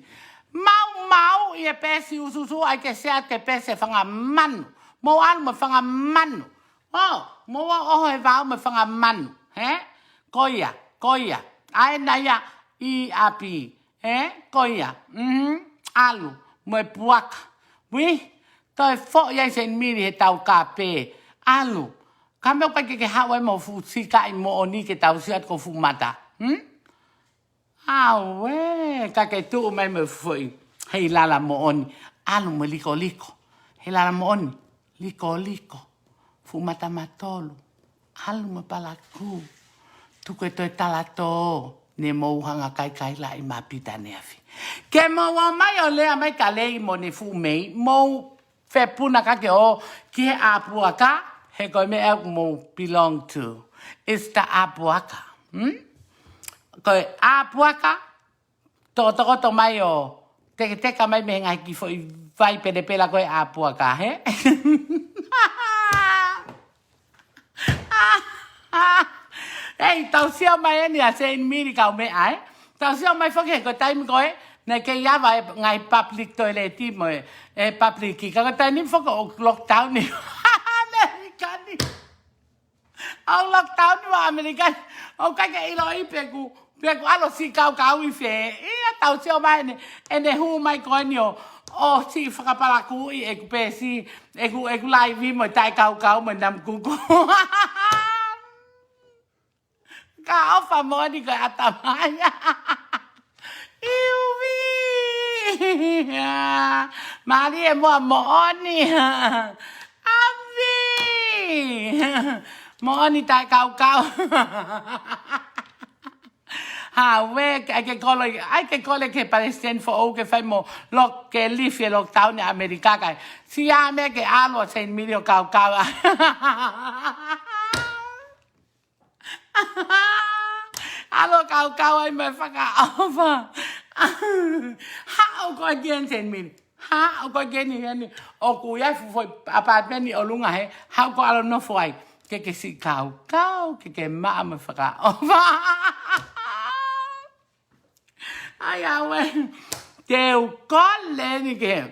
Maumauʻi e peesi usuusu ʻai ke sea atu ki he peesi ʻa e fanga manu. Mou ʻalu mo e fanga manu. ʻO, mou ō ʻo he vao mo e fanga manu, hē? Ko ia, ko ia. ʻAi ena ia ʻi ʻapi, hē? Ko ia. Mhm. ʻAlu mo e puaka. Uī, toe foʻi ai Senimili he tau kape. ʻAlu. Ka meʻa ʻoku ʻikai ke ke haʻu ai mo e fuʻu sikaʻi moʻoni ke tau sio atu ki ho fuʻu mata. Hmm? Auē, ka ke tuʻu mai mo e foʻi Heilala moʻoni. ʻAlu mo e likoliko. Heilala moʻoni, likoliko. Fuʻu mata matolu. ʻAlu mo e palakū. Tuku e toe talatō, ne mou hanga kaikailaʻi mai ʻa Pita ʻaneafi. Ke mou ō mai ʻo lea mai kia Lei mo ʻene fuʻu mei, mou fepuna ka ke ō ki he ʻā puaka, he ko e meʻa ʻoku mou belong to. It's the ʻā puaka. Hmm? Ko e ʻā puaka, tokotokoto mai ʻo teketeka mai mei he ngaahi kiʻi foʻi vai pelepela ko e ʻā puaka, hē? ʻEi, tau sio mai eni ʻa Senimili kau meʻa, ē? Tau sio mai foki he ko e taimi ko ē, naʻe kei ava e ngaahi public toilet mo e, e public. Ka ko e taimi foki ʻoku lockdown ʻi ʻAmelika ni. ʻOku lockdown ʻi ʻAmelika ni. ʻOku ʻikai ke ʻiloʻi pe ʻoku, pe ʻoku ʻalu ʻo siʻi kaukau ʻi fē. ʻIa, tau sio mai eni, ʻene hū mai ko eni ʻo, ʻo siʻi fakapalakuʻi ʻeku peesi, ʻeku, ʻeku laivi mo e taʻekaukau mo e namukuku. Ka ʻofa moʻoni ko e ʻatamai. ʻIo uī. Mālie muʻa moʻoni. ʻAvi. Moʻoni taʻekaukau. Hāue, ke, ʻai ke kole, ʻai ke kole ki he palesiteni foʻou ke fai mo lock, ke lift e lockdown ʻi ʻAmelika kae. Siʻi meʻa ke ʻalu ʻa Seinimili ʻo kaukau. ʻAlu ʻo kaukau ai mo e fakaʻofa. Haʻu koe ki heni Seinimili. Haʻu koe ki heni, heni. ʻOku ʻi ai e fuʻu foʻi apartment ʻi ʻolunga hē. Haʻu koe ʻalu ʻo nofo ai. Ke ke siʻi kaukau, ke ke maʻa mo e fakaʻofa. ʻAi ʻaue. Te u kole eni ki he.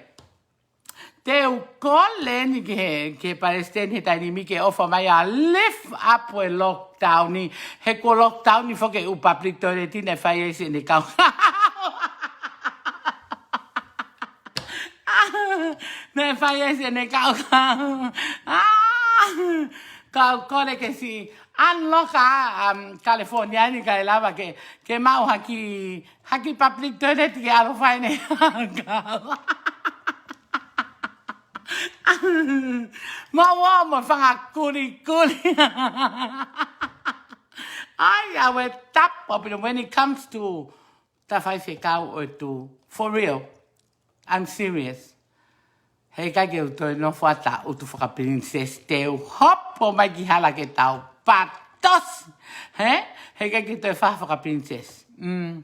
Te u kole eni ki he, ki he palesiteni he taimi ni ke ʻofa mai ʻo lift up e lockdown ni. He kuo lockdown ni foki e ʻū public toilet naʻe fai ai siʻene kaukau. Naʻe fai ai siʻene kaukau. Kau kole ke siʻi unlock ʻa, um, California ni kae lava ke, ke maʻu ha kiʻi, ha kiʻi public toilet ke ʻalu ʻo fai ʻene kaukau. Mo, mo, mo fanga kulikuli. ʻAi ʻaue, tapu ʻaupito when it comes to ta faifekau ʻo e tuʻi. For real. I'm serious. Heʻikai ke u toe nofo atu ʻo utu fakapilinisesi, te u hopo mai ki hala ke tau patosi. Hē? Heʻikai ke toe fai ha fakapilinisesi. Mm.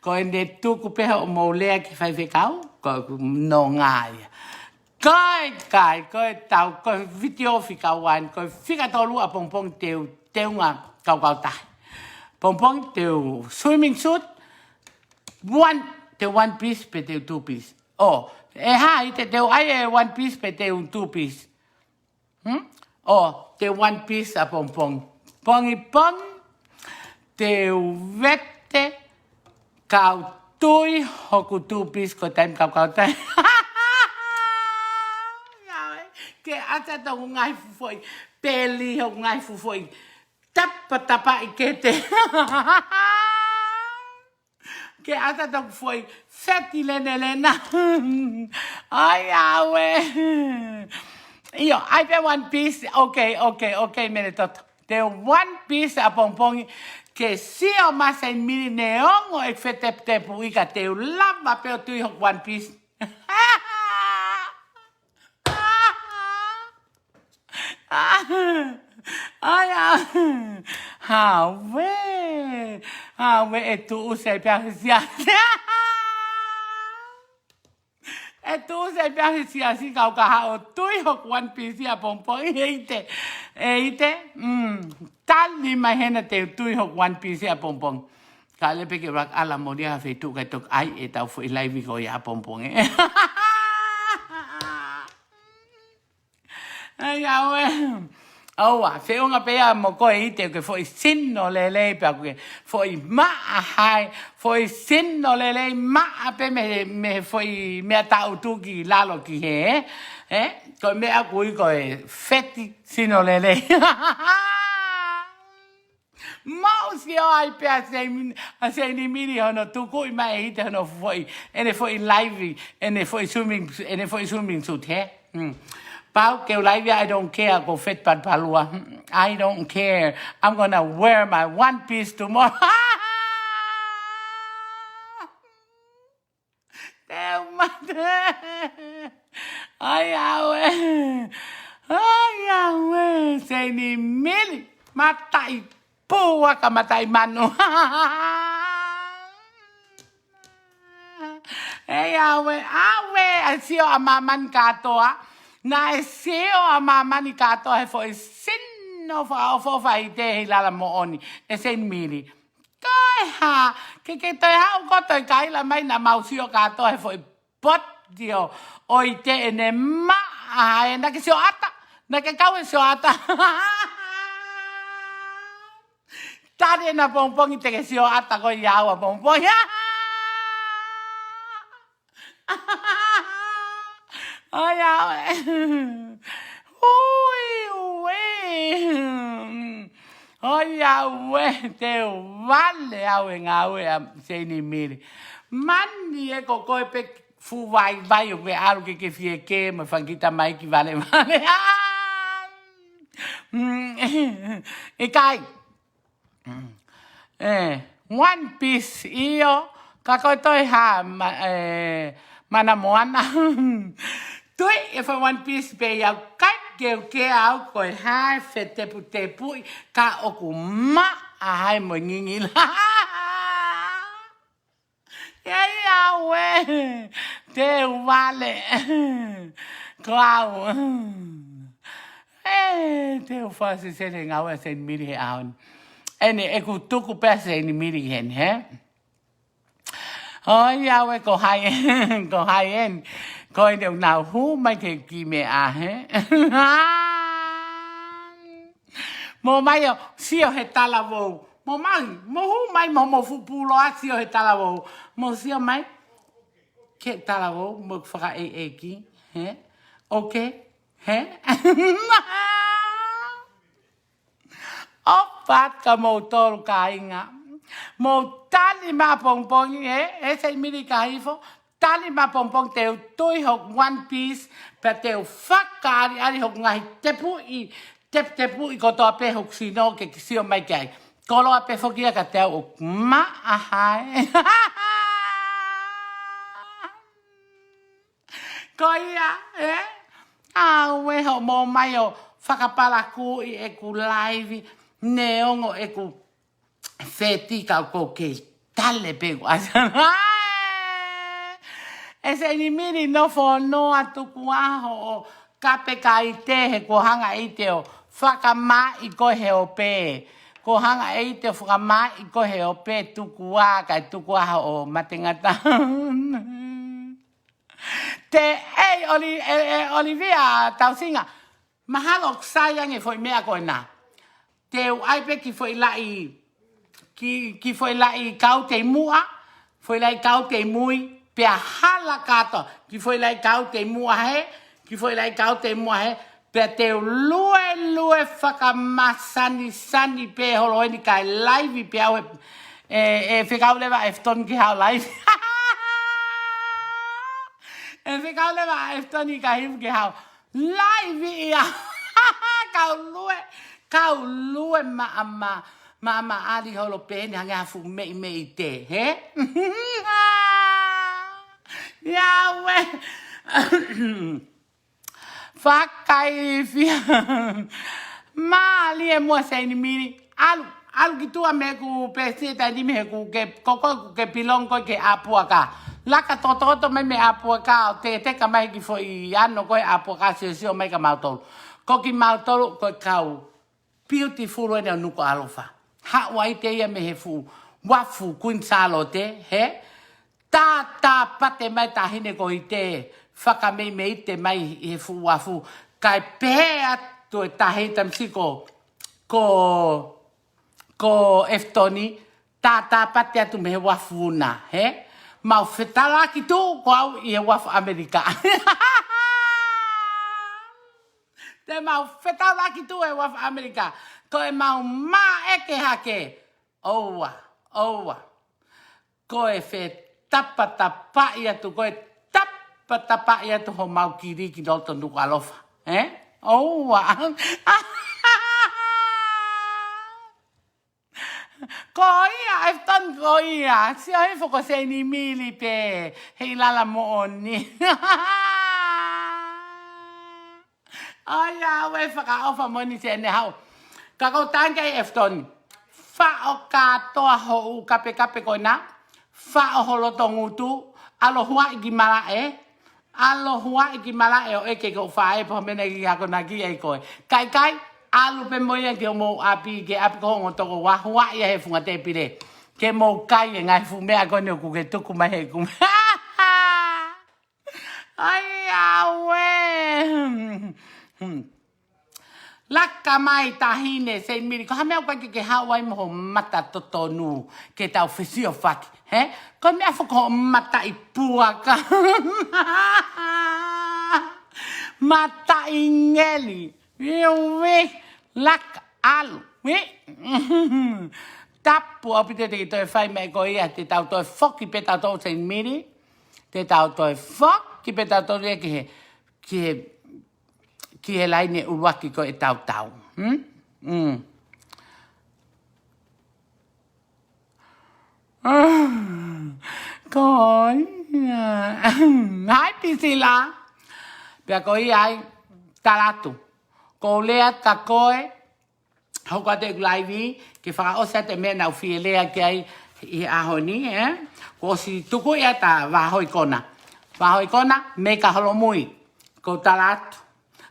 Ko ʻene tuku pē hoʻomou lea ki he faifekau, ko ʻeku nonga ia. Ko e kai, ko e tau, ko e vitiō fika one, ko e fika tolu ʻapongipongi te u, te u ngaahi kaukau tahi. Pongipongi te u swimming suit, one, te u one piece pe te u two piece. ʻŌ, ʻe hā ʻi te, te u ʻai e one piece pe te u two piece. Hmm? ʻŌ, te u one piece ʻapongipongi. Pongipongi, te u vete, kau tui hoku two piece ko e taimi kaukau tahi. Ke ʻata toku ngaahi fuʻu foʻi peli, hoku ngaahi fuʻu foʻi tapatapaʻi kete. Ke ʻata toku foʻi feti lenelena. ʻAi ʻaue. ʻIo, ʻai pē one piece. Okay, okay, okay, Minetota. Te u one piece ʻapongipongi ke sio mai Seinimili neongo e feteputepuʻi ka te u lava pē ʻo tui hoku one piece. ʻAi ʻaue. ʻAue, ʻe tuʻusi ai pē ʻa e siasi. ʻE tuʻusi ai pē ʻa e siasi kau ka haʻu ʻo tui hoku one piece ʻapongipongi, ʻe ʻite. ʻE ʻite. Mm. Tali mai hena te u tui hoku one piece ʻapongipongi. Ka lele pē ke u laka ʻalu ʻo mole ha feituʻu kae toki ʻai ʻetau foʻi laivi ko ia ʻapongipongi. ʻAi ʻaue. ʻAua, feʻunga pē ia mo koe ʻi he ʻoku ke foʻi sino lelei pē ʻoku ke foʻi maʻa hai, foʻi sino lelei maʻa pē mei, mei he foʻi meʻa taʻutu ki lalo ki hē, ē? Ko e meʻa ʻoku ui ko e feti sino lelei. Mau sio ai pē ʻa Seini, ʻa Seinimili hono tukuʻi mai ʻe ʻite hono foʻi, ʻene foʻi laivi, ʻene foʻi swimming, ʻene foʻi swimming suit, hē? Hmm. Pau ke u laivi, I don't care, ko feti palupalua. Hmm. I don't care. I'm gonna wear my one piece tomorrow. Te u mate. ʻAi ʻaue. ʻAi ʻaue. Seinimili. Mataʻi puaka, mataʻi manu. ʻAi ʻaue. ʻAue. ʻA e sio ʻa māmani kātoa. Naʻe sio ʻa māmani kātoa he foʻi sino fakaʻofoʻofa ʻi te hei lala moʻoni. ʻE Seinimili. Toe hā, ke ke toe haʻu koe toe kaila mai naʻa mau sio kātoa he foʻi potio ʻo ʻite ʻene maʻa ē, naʻa ke sio ʻata, naʻa ke kau he sio ʻata. Tali ena pongipongi te ke sio ʻata koe ʻi au ʻapongipongi. ʻAi ʻaue. Ui, ui. ʻAi ʻaue, te u vale ʻaue ngāue ʻa Seinimili. Mani ē ko koe pē fuʻu vaivai ʻoku ke ʻalu ke ke fiekē mo e fanga kiʻi tamaiki valevale. Mm, ʻikai. Mm. ʻE, One Piece ʻio, ka ko e toe hā ma-, e, mana moana. Tui e fai One Piece pē ia, ʻikai ke u ke au ko e hā e feteputepuʻi, ka ʻoku maʻa hai mo e ngingila. Ia ia we, te u vale. Ko au. E, te u fasi sele ngāue Seinimili he ʻaho ni. ʻEne, ʻeku tuku pē Seinimili heni, he? ʻOi, ia we ko hai, ko hai eni. Ko ʻene ʻoku nau hū mai ke ki meʻa, he? Mo mai ʻo sio he talavou. Mo mai, mo hū mai mo mo fupulo ʻa sio he talavou. Mo sio mai. Ke talavou, mo fakaʻeiʻeiki. He? Ok. He? ʻOfa atu kia moutolu kāinga. Mou tali maʻapongipongi, e, e Seinimili ka hifo, tali maʻapongipongi te u tui hoku One Piece, pea te u fakaʻaliʻali hoku ngaahi tepuʻi, teputepuʻi kotoa pē hoku sino ke ke sio mai ki ai. Koloa pē foki ia ka te au ʻoku maʻa hai. Ko ia, e? Au e hoʻomou mai ʻo fakapalakuʻi ʻeku laivi, neongo ʻeku feti ka ʻoku ou kei tale pē ʻoku ʻasi. E Seinimili nofo noa tuku ʻaho ʻo kape kai te he kuo hanga ʻeite ʻo fakamāʻi koe he ope. Kuo hanga ʻeite ʻo fakamāʻi koe he ope tuku ā, kae tuku ā hoʻo matengata. Te ei Oli-, e, e, Olivia Tausinga. Mahalo ʻoku sai ange foʻi meʻa ko ena. Te u ʻai pē ki foʻi laʻi, ki, ki foʻi laʻi kau tei muʻa, foʻi laʻi kau tei mui, pea hala kātoa, ki foʻi laʻi kau tei muʻa he, ki foʻi laʻi kau tei muʻa he, pea te u luelue fakamasanisani pē holo eni kae laivi pē au he, e, e fekau leva ʻEfton ke haʻu laivi. E fekau leva ʻEfton ka hifo ke haʻu. Laivi ia. Kau lue, kau lue maʻama, maʻama ʻali holo pē eni hangē ha fuʻu meimei te, he? Ia we. Fakaifia. Mālie muʻa Seinimili. ʻAlu, ʻalu ki tuʻa mei heʻeku pēsi e taimi he ʻoku ke, ko koe ʻoku ke pilong koe ki he ʻapuaka. Laka tokotokoto mai mei he ʻapuaka ʻo te, teka mai ki foʻi ano ko e ʻapuaka siosio mai kia mautolu. Ko kimautolu ko e kau beautiful eni ʻo Nukuʻalofa. Haʻu ai te ia mei he fuʻu uafu Queen Sālote, he? Tātāpate mai taʻahine ko ʻite, fakameimei te mai ʻi he fuʻu uafu. Kae pehē atu e tahi tamasiʻi ko, ko, ko ʻEfton, tātāpate atu mei he uafu na, he? Mau fetaulaki tuʻu ko au ʻi he uafu ʻAmelika. Te mau fetaulaki tuʻu he uafu ʻAmelika. Ko e mau maʻeke hake. ʻOua, ʻoua. Ko e fetapatapaʻi atu, ko e tapatapaʻi atu homau kili ki loto Nukuʻalofa. E? ʻOua. Ko ia, ʻEfton ko ia. Sio hifo ko Seinimili pē. He ʻi lala moʻoni. ʻOi, ia, ʻoua ʻe fakaʻofa moʻoni te ne haʻu. Ka ko tangi ai ʻEfton. Faʻo kātoa hoʻo kapekape ko ena. Faʻo ho loto ngutu. ʻAlu huaʻi ki malaʻe. ʻAlu huaʻi ki malaʻe ʻo ʻeke ko e fai e pō mena ki akonaki ai koe. Kaikai, ʻalu pē mo ia ki homou ʻapi, ki he ʻapi ko hoʻo ongo tokoua, huaʻi ia he funga tēpile. Ke mou kai e ngaahi fuʻu meʻa ko eni ʻoku ke tuku mai he kume. ʻAi, ʻauē. Hmm. Laka mai taʻahine, Seinimili, ko e hā e meʻa ʻoku ʻikai ke ke haʻu ai mo ho mata totonu ke tau fesiofaki, he? Ko e meʻa foki ho mataʻi puaka. Mataʻi ngeli. Iuē, laka ʻalu. Ui. Tapu ʻaupito te ke toe fai mai ko ia, te tau toe foki pē tautolu Seinimili. Te tau toe foki pē tautolu ia ki he, ki he, ki he laine ʻuluaki ko e tautau. Hmm? Mm. Ko ia. Hai, Pisila. Pea ko ia ai, tala atu. Ko u lea kia koe, hoko atu ʻeku laivi, ke fakaʻosi atu e meʻa naʻa ku fie lea ki ai ʻi he ʻaho ni, ē? Kuo ʻosi tuku ia ʻa Vāhoi Kona. Vāhoi Kona, Meika Holomui. Ko u tala atu.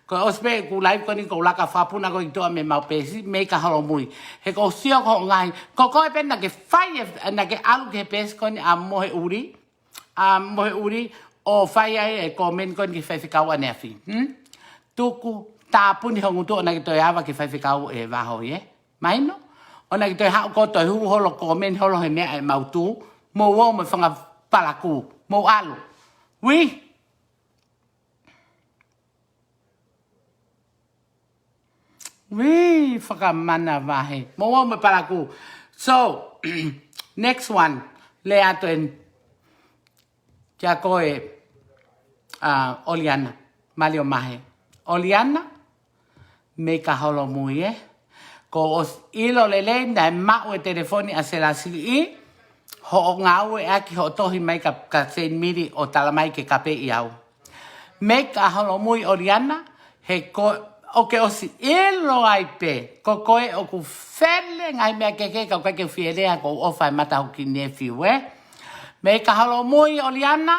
Ko e ʻosi pē ʻeku laivi ko eni ko u laka fakapuna ko e toʻa mei he mau peesi, Meika Holomui. He ko u sio ko e ngaahi. Ko koe pē naʻa ke fai, ē, naʻa ke ʻalu ki he peesi ko eni ʻa Moheʻuli. ʻA Moheʻuli ʻo fai ai e comment ko eni ki he faifekau ʻaneafi. Hmm? Tuku tāpuni ho ngutu ʻo naʻa ke toe ava ki he faifekau ʻe Vāhoi, ē? Mahino? ʻO naʻa ke toe haʻu ko e toe hū holo comment holo he meʻa ʻe mau tū. Mou ō mo e fanga palakū. Mou ʻalu. Ui! Ui, fakamanavahē. Mou ō mo e palakū. So, next one. Lea atu eni kia koe, ʻa, ʻOliana. Mali ʻo Mahe. ʻOliana, Meika Holomui, ē? Kuo u ʻosi ʻilo lelei naʻe maʻu e telefoni ʻa Selasiʻi, hoʻo ngāueʻaki hoʻo tohi mai kia, kia Seinimili ʻo tala mai ke kapeʻi au. Meika Holomui ʻOliana, he ko, ʻoku ke ʻosi ʻilo ai pē, ko koe ʻoku fele ngaahi meʻa kehekehe ka ʻoku ʻikai ke u fie lea, ko u ʻofa e mata hoku kiʻi nephew, ē? Meika Holomui ʻOliana,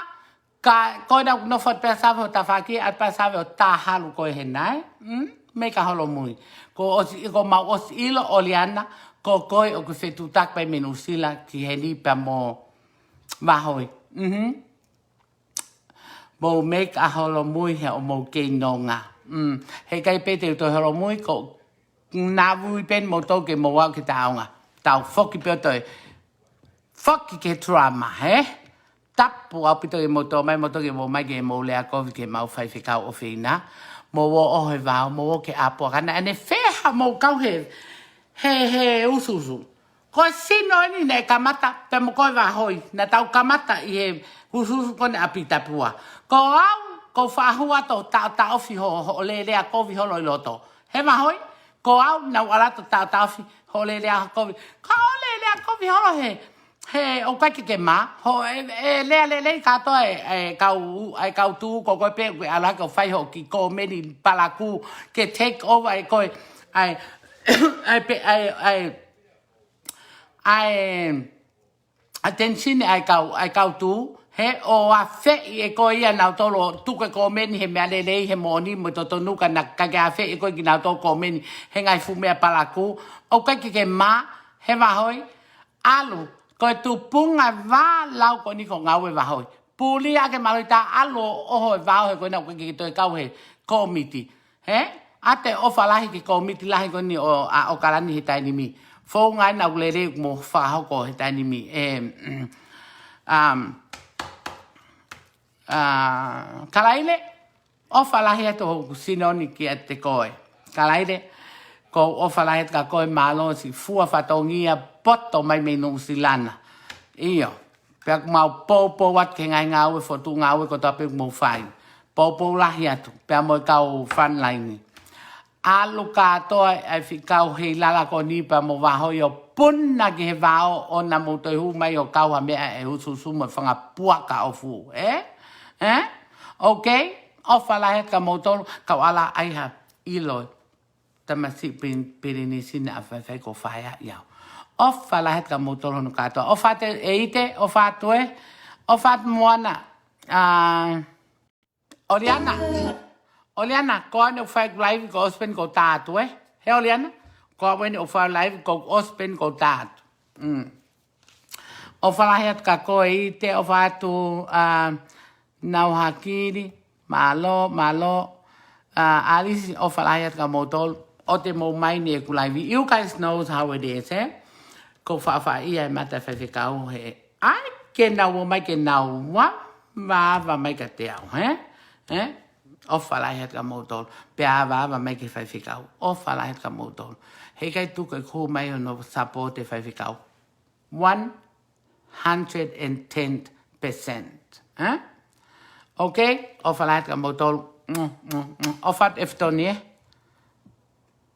ka ko ena ʻoku nofo atu pē ʻa Save ʻo tafaʻaki, atu pē ʻa Save ʻo tāhalu koe he naʻe. Mm? Meika Holomui. Kuo ʻosi, kuo mau ʻosi ʻilo ʻOliana, ko koe ʻoku fetuʻutaki pē mei Nuʻusila ki heni pea mo Vāhoi. Mhm. Mou Meika Holomui he ʻoku mou kei nonga. Mm. He ʻikai pē te u toe holomui, ko u navui pē eni mou tau ke mou aʻu ki he taʻonga. Tau foki pē ʻo toe. Foki ki he drama, hē? Tapu ʻaupito ke mou tō mai, mou tō ke mou mai ke mou lea kovi ki he mau faifekau ʻofeina. Mou ō ʻo he vao, mou ō ki ʻapi ʻa Kana. ʻAne feha mou kau he, he, he usuusu. Ko e sino eni naʻe kamata, pea mo koe Vāhoi, naʻa tau kamata ʻi he usuusu ko eni ʻa Pita Pua. Ko au, ko u faʻa hū atu ʻo taʻotaʻofi ho, hoʻo lea lea kovi holo ʻi loto. He Vāhoi, ko au, naʻa ku ʻalu atu ʻo taʻotaʻofi hoʻo lea lea kovi. Ka hoʻo lea lea kovi holo he, he ʻoku ʻikai ke ke mā, hoʻo, ē, ē, lea lelei kātoa e, e kau, e kau tū, ko koe pē, ʻoku ke ʻalu hake ʻo fai hoʻo kiʻi komeni palakū, ke take over e koe, ʻa e, ʻa e, pe-, ʻa e, ʻa e, ʻa e, attention ʻa e kau, ʻa e kau tū, he ʻoku afeʻi ʻe koe ia nautolu ʻo tuku e komeni he meʻa lelei he moʻoni mo e totonu ka naʻe ʻikai ke afeʻi ʻe koe kinautolu komeni he ngaahi fuʻu meʻa palakū, ʻoku ʻikai ke ke mā, he Vāhoi, ʻalu, ko e tupunga vā lau ko eni ko e ngāue Vāhoi. Puli ake maloi ta ʻalu ʻo ʻoho e vao he ko ena ʻoku ʻikai ke toe kau he komiti. Hē? ʻA e ʻofa lahi ki he komiti lahi ko eni ʻo, ʻa, ʻo ʻAokalani he taimi ni. Founga ena ʻoku lele mo fakahoko he taimi ni. E, mm, um, ʻa, Kalaile, ʻofa lahi atu hoku sino ni kiate koe. Kalaile, ko u ʻofa lahi atu kia koe mālō siʻi fua fatongia poto mai mei Nuʻusila na. ʻIo, pea ʻoku mau poupou atu ki he ngaahi ngāue fotu ngāue kotoa pē ʻoku mou fai. Poupou lahi atu, pea mo e kau frontline. ʻAlu kātoa ʻa e faifekau Heilala ko eni pea mo Vāhoi ʻo puna ki he vao ʻo na mou toe hū mai ʻo kau ha meʻa ʻe usuusu mo e fanga puaka ʻoku fuʻu, ē? Ē? Okay? ʻOfa lahi atu kia moutolu, kau ʻalu ʻai ha ʻilo. Tamasiʻi Pin-, Pilinisi naʻa faifai ko fai ʻa ia. ʻOfa lahi atu kia moutolu hono kātoa. ʻOfa atu ʻEite, ʻofa atu ē, ʻofa atu Moana. ʻA, ʻOliana. ʻOliana, ko au eni ʻoku fai ʻeku laivi ko e ʻosi pē eni ko u tā atu ē. Hē ʻOliana, ko au eni ʻoku fai laivi ko e ʻosi pē eni ko u tā atu. Mm. ʻOfa lahi atu kia koe ʻEite, ʻofa atu, ʻa, Nauhakili, mālō, mālō, ʻa, ʻAlisi, ʻofa lahi atu kia moutolu, ʻoua te mou mā ʻi heʻeku laivi. You guys knows how it is, ē? Ko u faʻafaʻia e mata faifekau he ʻai ke nau ō mai ke nau ava, ava mai kiate au, hē? Hē? ʻOfa lahi atu kia moutolu. Pea ava, ava mai ki he faifekau. ʻOfa lahi atu kia moutolu. He ʻikai tuku ʻeku hū mai hono support e faifekau. One hundred and ten percent. Hē? Okay? ʻOfa lahi atu kia moutolu. Mm, mm, mm. ʻOfa atu ʻEfitoni, ē?